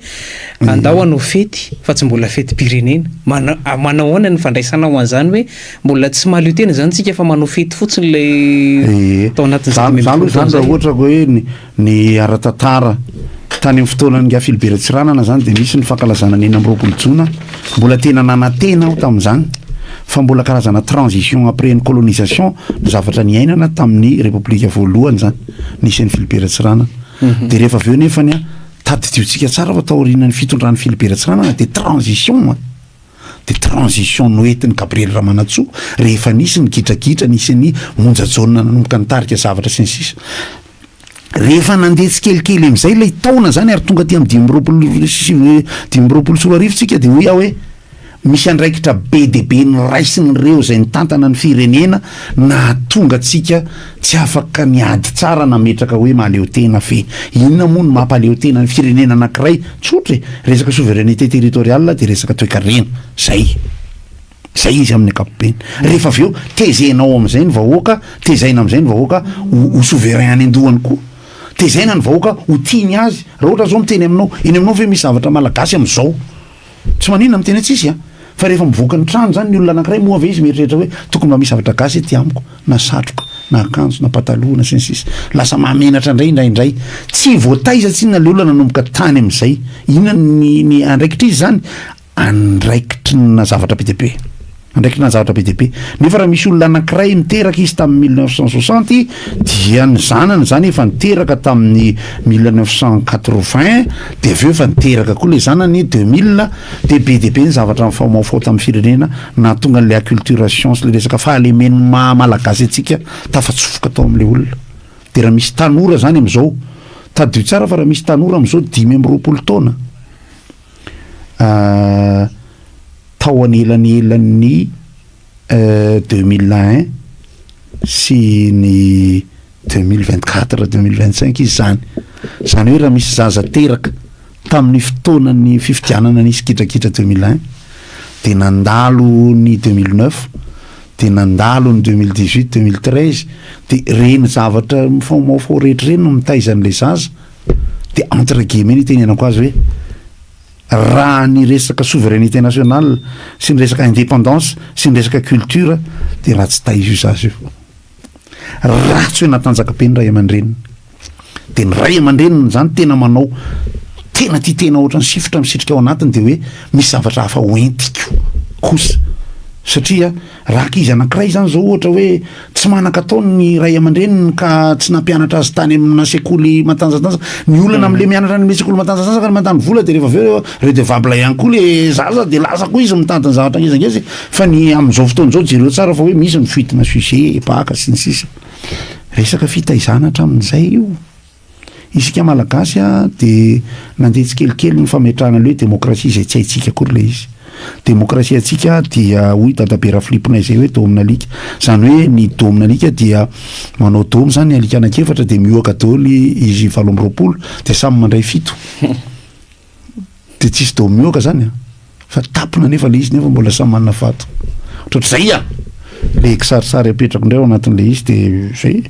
[SPEAKER 1] Andao hanao fety fa tsy mbola fetim-pirenena. Mana, manao ahoana ny fandraisanao an'izany hoe mbola tsy mahaleo tena izany tsika fa manao fety fotsiny ilay
[SPEAKER 2] Ee,
[SPEAKER 1] tao anatin'izay
[SPEAKER 2] za
[SPEAKER 1] dimy
[SPEAKER 2] za
[SPEAKER 1] ambin'ny
[SPEAKER 2] aloha
[SPEAKER 1] folo
[SPEAKER 2] zany
[SPEAKER 1] taona
[SPEAKER 2] raha
[SPEAKER 1] izay?
[SPEAKER 2] ohatra ka hoe ny ny ara-tantara tany amin'ny fotoanan'i Ingahy Philibert Tsiranana zany dia nisy ny fankalazana ny 26 jona, mbola tena nanantena aho tamin'izany fa mbola karazana transition après ny colonisation ny zavatra niainana tamin'ny Repoblika voalohany zany nisy an'i Philibert Tsiranana. Dia rehefa avy eo nefany an, Tadidiontsika tsara fa taorianan'ny fitondran'i Philibert Tsiranana dia transition an! Dia transition noentin'i Gabriel Ramanantsoa rehefa nisy ny gidragidra, nisy an'i Monja Jaona nanomboka nitarika zavatra sy ny sisa. Rehefa nandeha tsikelikely amin'izay ilay taona izany ary tonga aty amin'ny 2025 tsika dia hoy aho hoe Misy andraikitra be dia be noraisin'ireo izay nitantana ny firenena nahatonga antsika tsy afaka niady tsara nametraka hoe mahaleo tena ve? Inona moa no mampaleo tena ny firenena anankiray? Tsotra e! Resaka souveraineté territoriale dia resaka toekarena. Zay. Zay izy amin'ny ankapobeny. Rehefa avy eo tezenao amin'izay ny vahoaka, tezaina amin'izay ny vahoaka ho ho souverain any an-dohany koa. Tezaina ny vahoaka ho tia ny azy. Raha ohatra zao miteny aminao, eny aminao ve misy zavatra malagasy amin'izao? Tsy maninona miteny hoe tsisy a! Fa rehefa mivoaka ny trano zany ny olona anankiray moa ve izy mieritreritra hoe tokony mba misy zavatra gasy ety amiko na satroka na akanjo na pataloha na sy ny sisa Lasa mahamenatra indray indraindray. Tsy voataiza tsinona le olona nanomboka tany amin'izay. Inona ny ny andraikitra izy zany? Andraikitry na zavatra be dia be. Andraikitra ny zavatra be dia be. Nefa raha misy olona anankiray niteraka izy tamin'ny 1960 dia ny zanany izany efa niteraka tamin'ny 1980 dia avy eo efa niteraka koa ilay zanany 2000 dia be dia be ny zavatra nifaomaofao tamin'ny firenena nahatonga an'ilay acculturation sy ilay resaka fahalemen'ny maha malagasy antsika tafatsofoka tao amin'ilay olona. Dia raha misy tanora izany amin'izao, tadidio tsara fa raha misy tanora amin'izao 25 taona, Tao anelanelan'ny 2001 sy ny 2024, 2025 izy izany. Izany hoe raha misy zaza teraka tamin'ny fotoanan'ny fifidianana nisy gidragidra 2001, dia nandalo ny 2009, dia nandalo ny 2018, 2013, dia ireny zavatra mifaomaofao rehetra ireny no mitaiza an'ilay zaza, dia entre guillemets no itenenako azy hoe. Raha ny resaka souveraineté nationale sy ny resaka indépendance sy ny resaka culture dia ratsy taiza io zaza io. Ratsy hoe natanjaka be ny ray aman-dreniny. Dia ny ray aman-dreniny izany tena manao tena tia tena ohatran'ny sifotra misitrika ao anatiny dia hoe misy zavatra hafa hoentiko kosa. Satria raha ankizy anankiray izany izao ohatra hoe tsy manan-katao ny ray aman-dreniny ka tsy nampianatra azy tany amina sekoly matanjatanjaka, ny olana amin'ilay mianatra any amin'ny sekoly matanjatanjaka ny mandany vola dia rehefa avy eo redevable ihany koa ilay zaza dia lasa koa izy mitady ny zavatra ngezangeza e. Fa ny amin'izao fotoana izao jereo tsara fa hoe misy ny fuite-na sujet, baka sy ny sisa. Resaka fitaizana hatramin'izay io. Isika Malagasy dia nandeha tsikelikely ny fametrahana ilay hoe demokrasia izay tsy haintsika akory ilay izy. Demokrasia antsika dia hoy Dadabe Rafiliponay izay hoe domin'alika. Izany hoe ny domin'alika dia manao domy izany ny alika anankiefatra dia mihoaka daholo izy 28 dia samy mandray fito. Dia tsisy dôme mihoaka zany an! Fa tapona nefa le izy nefa mbola samy manana vato. Ohatrohatr'izay an! Le kisarisary apetrako indray ao anatin'le izy de zay.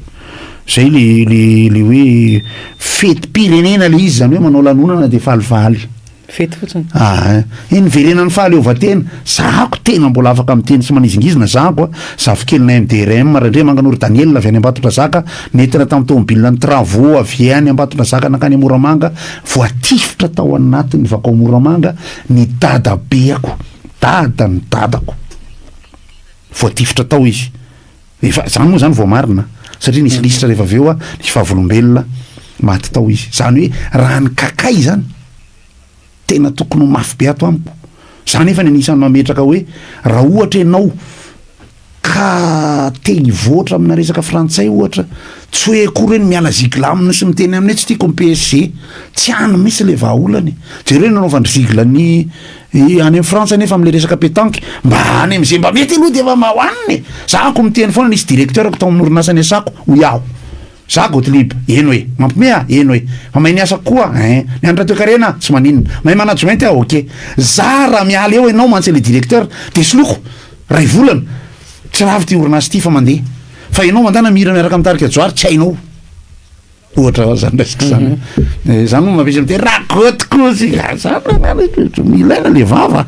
[SPEAKER 2] Zay le le le hoe fetim-pirenena le izy zany hoe manao lanonana de falifaly.
[SPEAKER 1] Fety fotsiny.
[SPEAKER 2] Ah, eh, niverenan'ny fahaleovantena. Zahako tena mbola afaka miteny sy manizingizina zahako a. Zafikelinay MDRM, Randriamanganoro Daniel avy any Ambatondrazaka, nentina tamin'ny tomobilina ny travaux avy any Ambatondrazaka nankany Moramanga, voatifitra tao anatin'ny vako Moramanga ny dadabeako, dadan'ny dadako. Voatifitra tao izy. Efa, zany moa zany voamarina, satria nisy lisitra rehefa avy eo, nisy vavolombelona maty tao izy. Zany hoe raha ny kakay zany, Tena tokony ho mafy be ato amiko. Za nefa ny anisan'ny mametraka hoe raha ohatra ianao ka te hivoatra amina resaka frantsay ohatra, tsy hoe akory hoe ny miala zigle aminy sy miteny aminy hoe tsy tiako ny PSG. Tsy any mihitsy le vahaolana e. Jereo ny nanaovan-dry zigle ny any amin'ny Frantsa nefa amle resaka petanque. Mba any am'zay mba mety aloha de efa mba hohanina e. Za ko miteny foana nisy directeur-ko tao amin'ny orinasa niasako, hoy aho. Za Gottlieb, eno e! Mampime ah, eno e! Fa mahay ny asako koa ah, ein! Mianatra toekarena ah, tsy maninona! Mahay management ah, ok! Za raha miala eo enao mantsy le directeur de soloko ray volana! Tsy ravo ty orinasa ty fa mandeha! Fa enao mandana mihira miaraka amin'ny tarika Johary tsy hainao! Ohatra zany resaka zany eh, zany moa mampiasa miteny ragoty koa sy zany ilaina le vava.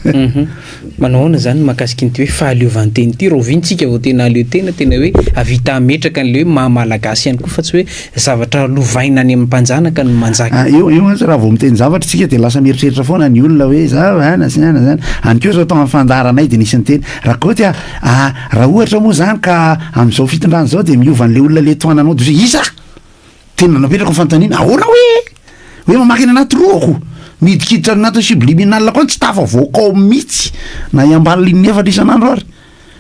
[SPEAKER 1] Manao ahoana izany ny mahakasika an'ity hoe fahaleovantena ity? Rahoviana tsika vao tena hahaleo tena, tena hoe hahavita hametraka an'ilay hoe maha malagasy ihany koa fa tsy hoe zavatra lovaina any amin'ny mpanjanaka no manjaka.
[SPEAKER 2] Ah, eo eo mantsy raha vao miteny zavatra isika dia lasa mieritreritra foana ny olona hoe za ana sy ana zany. Any koa zao tao amin'ny fandaharanay dia nisy niteny, Rakoto a, ah, raha ohatra moa izany ka amin'izao fitondrana izao dia miova an'ilay olona le tohananao dia iza? Tena napetrako ny fanontaniana, ahoana hoe? Hoe mamaky any anaty lohako? Midikiditra any anatin'ny subliminal ko any tsy tafavoaka ao mihitsy na hiambany ligne efatra isan'andro ary.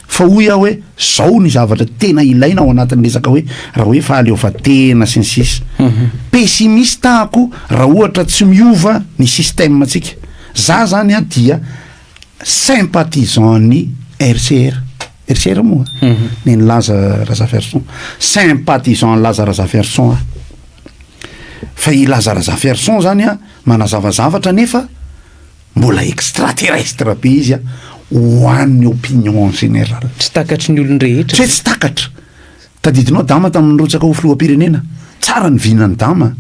[SPEAKER 2] Fa hoy aho hoe zao ny zavatra tena ilaina ao anatin'ny resaka hoe raha hoe fahaleovantena sy ny sisa. Pessimiste aho raha ohatra tsy miova ny système ntsika. Za zany an dia sympathisant ny RCR. RCR moa ny an'i Laza Razafiarison. Sympathisant an'i Laza Razafiarison aho. Fa i Laza Razafiarison zany an, manazava zavatra nefa mbola extraterrestre be izy an, ho an'ny opinion en général.
[SPEAKER 1] Tsy takatry ny olon-drehetra.
[SPEAKER 2] Tsy hoe tsy takatra. Tadidinao Dama tamin'ny nirotsaka ho filoham-pirenena? Tsara ny vinan'i Dama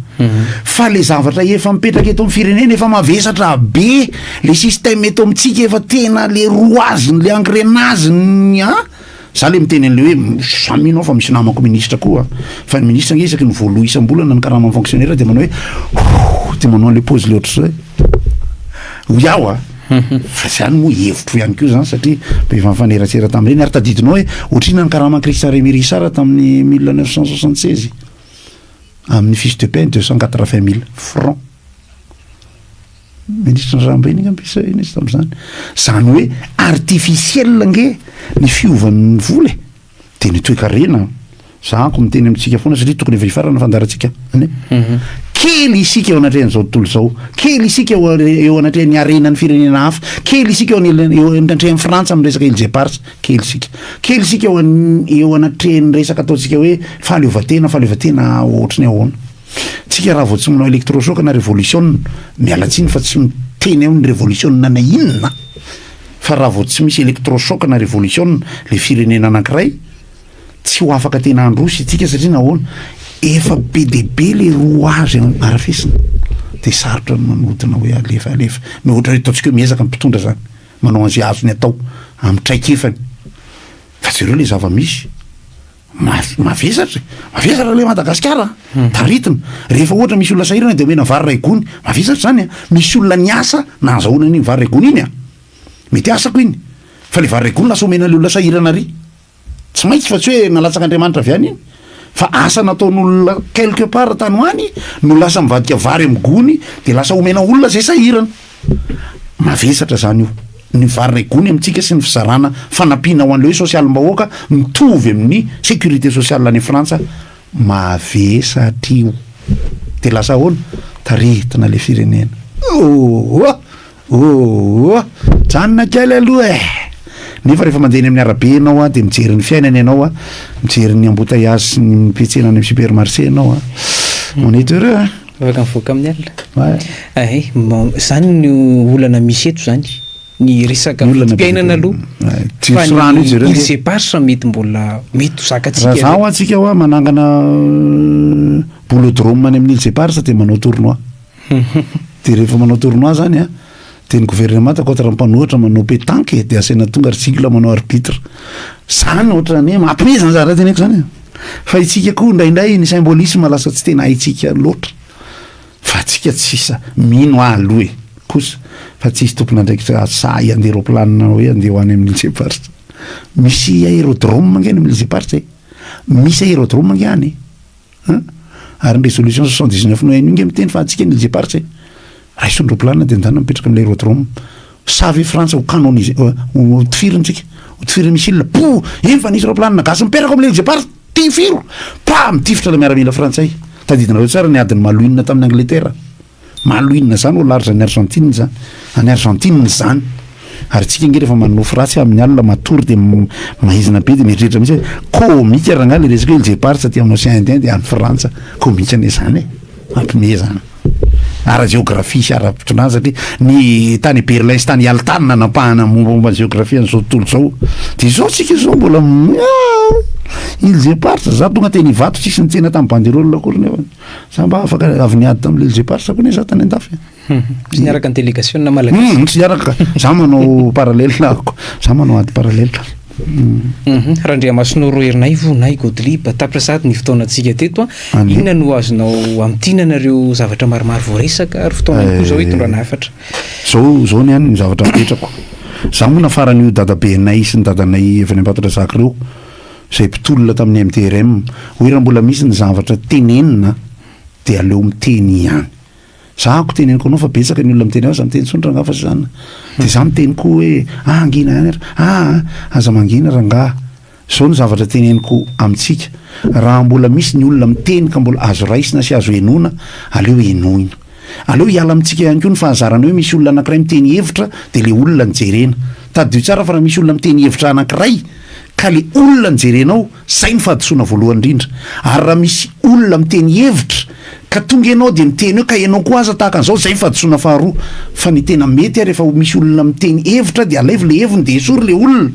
[SPEAKER 2] fa le zavatra efa mipetraka eto amin'ny firenena efa mavesatra be, le système eto amintsika efa tena le rouage-ny, le engrenage-ny an! Za le miteny an'le hoe za mino aho fa misy namako ministra koa fa ny ministra ange isaky ny voaloha isam-bolana ny karaman'ny fonctionnaire de manao hoe hoo de manao an'le pause le ohatr'izao hoe hoy aho a! Fa zany moa hevitro ihany koa zany satria mba efa nifanerasera tamin'ireny ary tadidinao hoe ohatr'inona ny karaman'i Christian Rémy Richard tamin'ny 1976 amin'ny fiche de paie 280 000 francs ministre ny raharaham-bahiny angamba izy iny izy tamin'izany zany hoe artificiel ange ny fiovan'ny vola e de ny toekarena Za ko miteny amintsika foana satria tokony efa hifarana ny fandaharantsika any. Mhm. Kely isika eo anatrehan'izao tontolo izao, kely isika eo eo anatrehan'ny harenan'ny firenena hafa, kely isika eo eo anatrehan'ny Frantsa amin'ny resaka îles éparses, kely isika. Kely isika eo eo anatrehan'ny resaka ataontsika hoe fahaleovantena, fahaleovantena ohatry ny ahoana. Tsika raha vao tsy manao électrochoc na révolution, miala tsiny fa tsy miteny eo ny révolution na inona, fa raha vao tsy misy électrochoc na révolution le firenena anankiray, Tsy ho afaka tena handroso itsika satria nahoana? Efa be dia be le rouage arafesina. De sarotra ny manodina hoe alefa alefa. Mais ohatra hoe ataontsika hoe miezaka ny mpitondra zany, manao an'izay azony atao amin'ny traikefany. Fa jereo le zava-misy. Mavesatra e! Mavesatra le Madagasikara a! Taritina. Rehefa ohatra misy olona sahirana dia omena vary iray gony. Mavesatra izany a! Misy olona niasa nahazahoana an'iny vary iray gony iny a! Mety asako iny. Fa le vary iray gony lasa omena an'le olona sahirana ary. Tsy maintsy fa tsy hoe nalatsak'Andriamanitra avy any iny. Fa asa nataon'olona quelque part tany ho any no lasa mivadika vary amin'ny gony dia lasa omena olona izay sahirana. Mavesatra izany io. Ny vary iray gony amintsika sy ny fizarana fanampiana ho an'ilay hoe sosialim-bahoaka mitovy amin'ny sécurité sociale any Frantsa, mavesatra io. Dia lasa ahoana? Taritina ilay firenena. Ooh! Ooh! Janona kely aloha e! Nefa rehefa mandeha eny amin'ny arabe ianao an, dia mijery ny fiainana ianao an, mijery ny embouteillage sy ny mpiantsena any amin'ny supermarché ianao an, on est heureux hein!
[SPEAKER 1] Afaka mivoaka amin'ny alina. Ouais. Ay, bon, zany no olana misy eto zany. Ny resaka vidim-piainana aloha.
[SPEAKER 2] Fa
[SPEAKER 1] ny îles éparses mety mbola mety ho zakantsika.
[SPEAKER 2] Raha zaho antsika hoa manangana boulodrome any amin'ny îles éparses dia manao tournoi. Dia rehefa manao tournoi zany an, dia ny gouvernemanta contre ny mpanohitra manao pétanque e, dia asaina tonga ry Zigle manao arbitre. Zany ohatran'ny hoe mampime zany zavatra teneniko zany e. Fa isika koa indraindray ny symbolisme lasa tsy tena haintsika loatra. Fa tsika tsy sa, mino aho aloha e, kosa fa tsisy tompon'andraikitra sahy handeha roaplanina hoe handeha ho any amin'ny Lycée Parsa. Misy aérodrome ange any amin'ny Lycée Parsa e. Misy aérodrome ange any e. An! Ary ny résolution 79 no haino io nge miteny fa antsika ny Îles Éparses e! Raiso ny roplanina dia ndana mipetraka amin'ilay aérodrome. Sa ve Frantsa ho canoniser, ho tifiriny tsika? Ho tifiriny missile, pou! Eny fa nisy roplanina gasy mipetraka ao amin'ilay Îles Éparses! Tifiro! Pa! Mitifitra ilay miaramila frantsay. Tadidinareo tsara ny adin'i Malouine tamin'i Angletera. Malouine zany au large any Argentine zany, any Argentine zany. Ary tsika ange rehefa manonofy ratsy amin'ny alina matory dia maizina be dia mieritreritra mihitsy hoe komika rangahy le resaka hoe Îles Éparses aty amin'ny Océan Indien dia any Frantsa. Komika anie zany e. Mampime zany. Ara-jeografia sy ara-pitondrana satria ny tany Berlin sy tany Yalta no nanampahana mombamomba ny jeografia an'izao tontolo izao. Dia izao tsika izao mbola Îles Éparses, za tonga teny Ivato tsisy nitsena tamin'ny banderole akory nefa. Za mba afaka avy niady tamin'ny Lil Barça koa ne za tany andafy.
[SPEAKER 1] Tsy niaraka ny délégation malagasy.
[SPEAKER 2] Tsy niaraka. Za manao parallèle ako. Za manao ady parallèle.
[SPEAKER 1] Randriamasinoro Herinaivo na i Gottlieb, tapitra sahady ny fotoanantsika teto a. Inona no azonao amintinana ireo zavatra maromaro voaresaka ary fotoana ihany koa izao hitondrana hafatra.
[SPEAKER 2] Zao zao ny any ny zavatra apetrako. Za moa nafaran'io dadabenay sy ny dadanay avy any Ambatondrazaka ireo. izay mpitolona tamin'ny MDRM, hoe raha mbola misy ny zavatra tenenina dia aleo miteny ihany. Za ako teneniko anao fa betsaka ny olona miteny aza miteny intsony rangaha fa zany. Dia za miteny koa hoe ah angina ihany ary, ah aza mangina rangaha. Zao ny zavatra teneniko amintsika, raha mbola misy ny olona miteny ka mbola azo raisina sy azo henoina, aleo henoina. Aleo hiala amintsika ihany koa ny fahazarana hoe misy olona anankiray miteny hevitra dia ilay olona no jerena. Tadidio tsara fa raha misy olona miteny hevitra anankiray ka le olona no jerenao, zay no fahadisoana voalohany indrindra. Ary raha misy olona miteny hevitra ka tonga ianao dia miteny hoe ka ianao koa aza tahaka an'izao, zay ny fahadisoana faharoa. Fa ny tena mety ary rehefa misy olona miteny hevitra dia alaivo le heviny dia esory le olona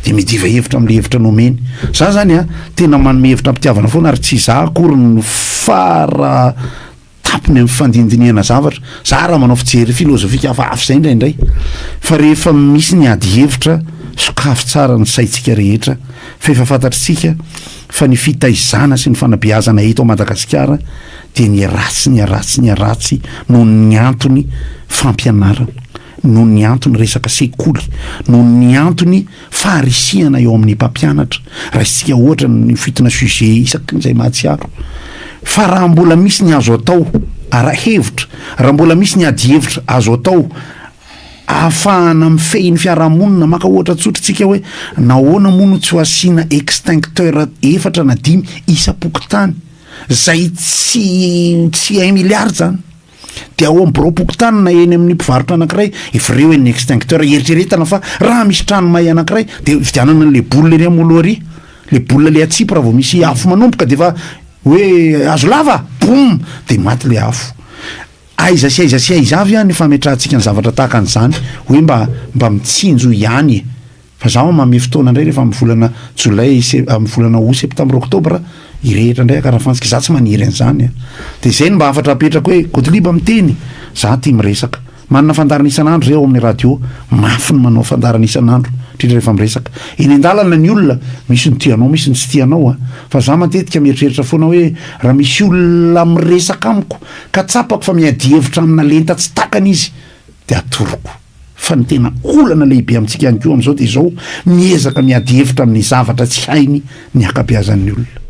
[SPEAKER 2] dia midiva hevitra amle hevitra nomeny. Za zany a, tena manome hevitra am-pitiavana foana ary tsy za akory no fara Tampony amin'ny fandinidinihana zavatra. Za raha manao fijery filozofika hafahafa izay indraindray. Fa rehefa misy ny ady hevitra, sokafy tsara ny saintsika rehetra fa efa fantatritsika fa ny fitaizana sy ny fanabeazana eto Madagasikara dia niharatsy niharatsy niharatsy noho ny antony fampianarana, noho ny antony resaka sekoly, noho ny antony faharisihana eo amin'ny mpampianatra, raisintsika ohatra ny fitona sujet isaky ny izay mahatsiaro fa raha mbola misy ny azo atao ara-hevitra, raha mbola misy ny adihevitra azo atao ahafahana mifehy ny fiarahamonina, maka ohatra tsotra tsika hoe nahoana moa no tsy ho asiana extincteur efatra na dimy isam-pokontany zay tsy tsy un milliard zany. Dia ao amin'ny biraom-pokontany na eny amin'ny mpivarotra anankiray, efa ireo eny extincteur, eritreretana fa raha misy trano may anankiray dia vidianana an'ilay boule ery amoloha ery, le boule le atsipy raha vao misy afo manomboka dia efa hoe hazo lava, boum, dia maty le afo. Aiza sy aiza sy aiza avy ny fametrahantsika ny zavatra tahaka an'izany hoe mba mba mitsinjo ihany e. Fa za manome fotoana indray rehefa amin'ny volana jolay, amin'ny volana août, septembre, octobre. Hirehitra indray Ankarafantsika, za tsy maniry an'izany a. De zay no mba hafatra apetrako hoe Gottlieb miteny, za tia miresaka. Manana fandaharana isan'andro zay ao amin'ny radio, mafy ny manao fandaharana isan'andro, indrindra rehefa miresaka. Eny an-dalana ny olona, misy ny tia anao, misy ny tsy tia anao a. Fa za matetika mieritreritra foana hoe raha misy olona miresaka amiko ka tsapako fa miady hevitra amina lenta tsy takany izy de atoroko. Fa ny tena olana lehibe amintsika ihany koa amin'izao dia izao, miezaka miady hevitra amin'ny zavatra tsy hainy ny ankabeazan'ny olona.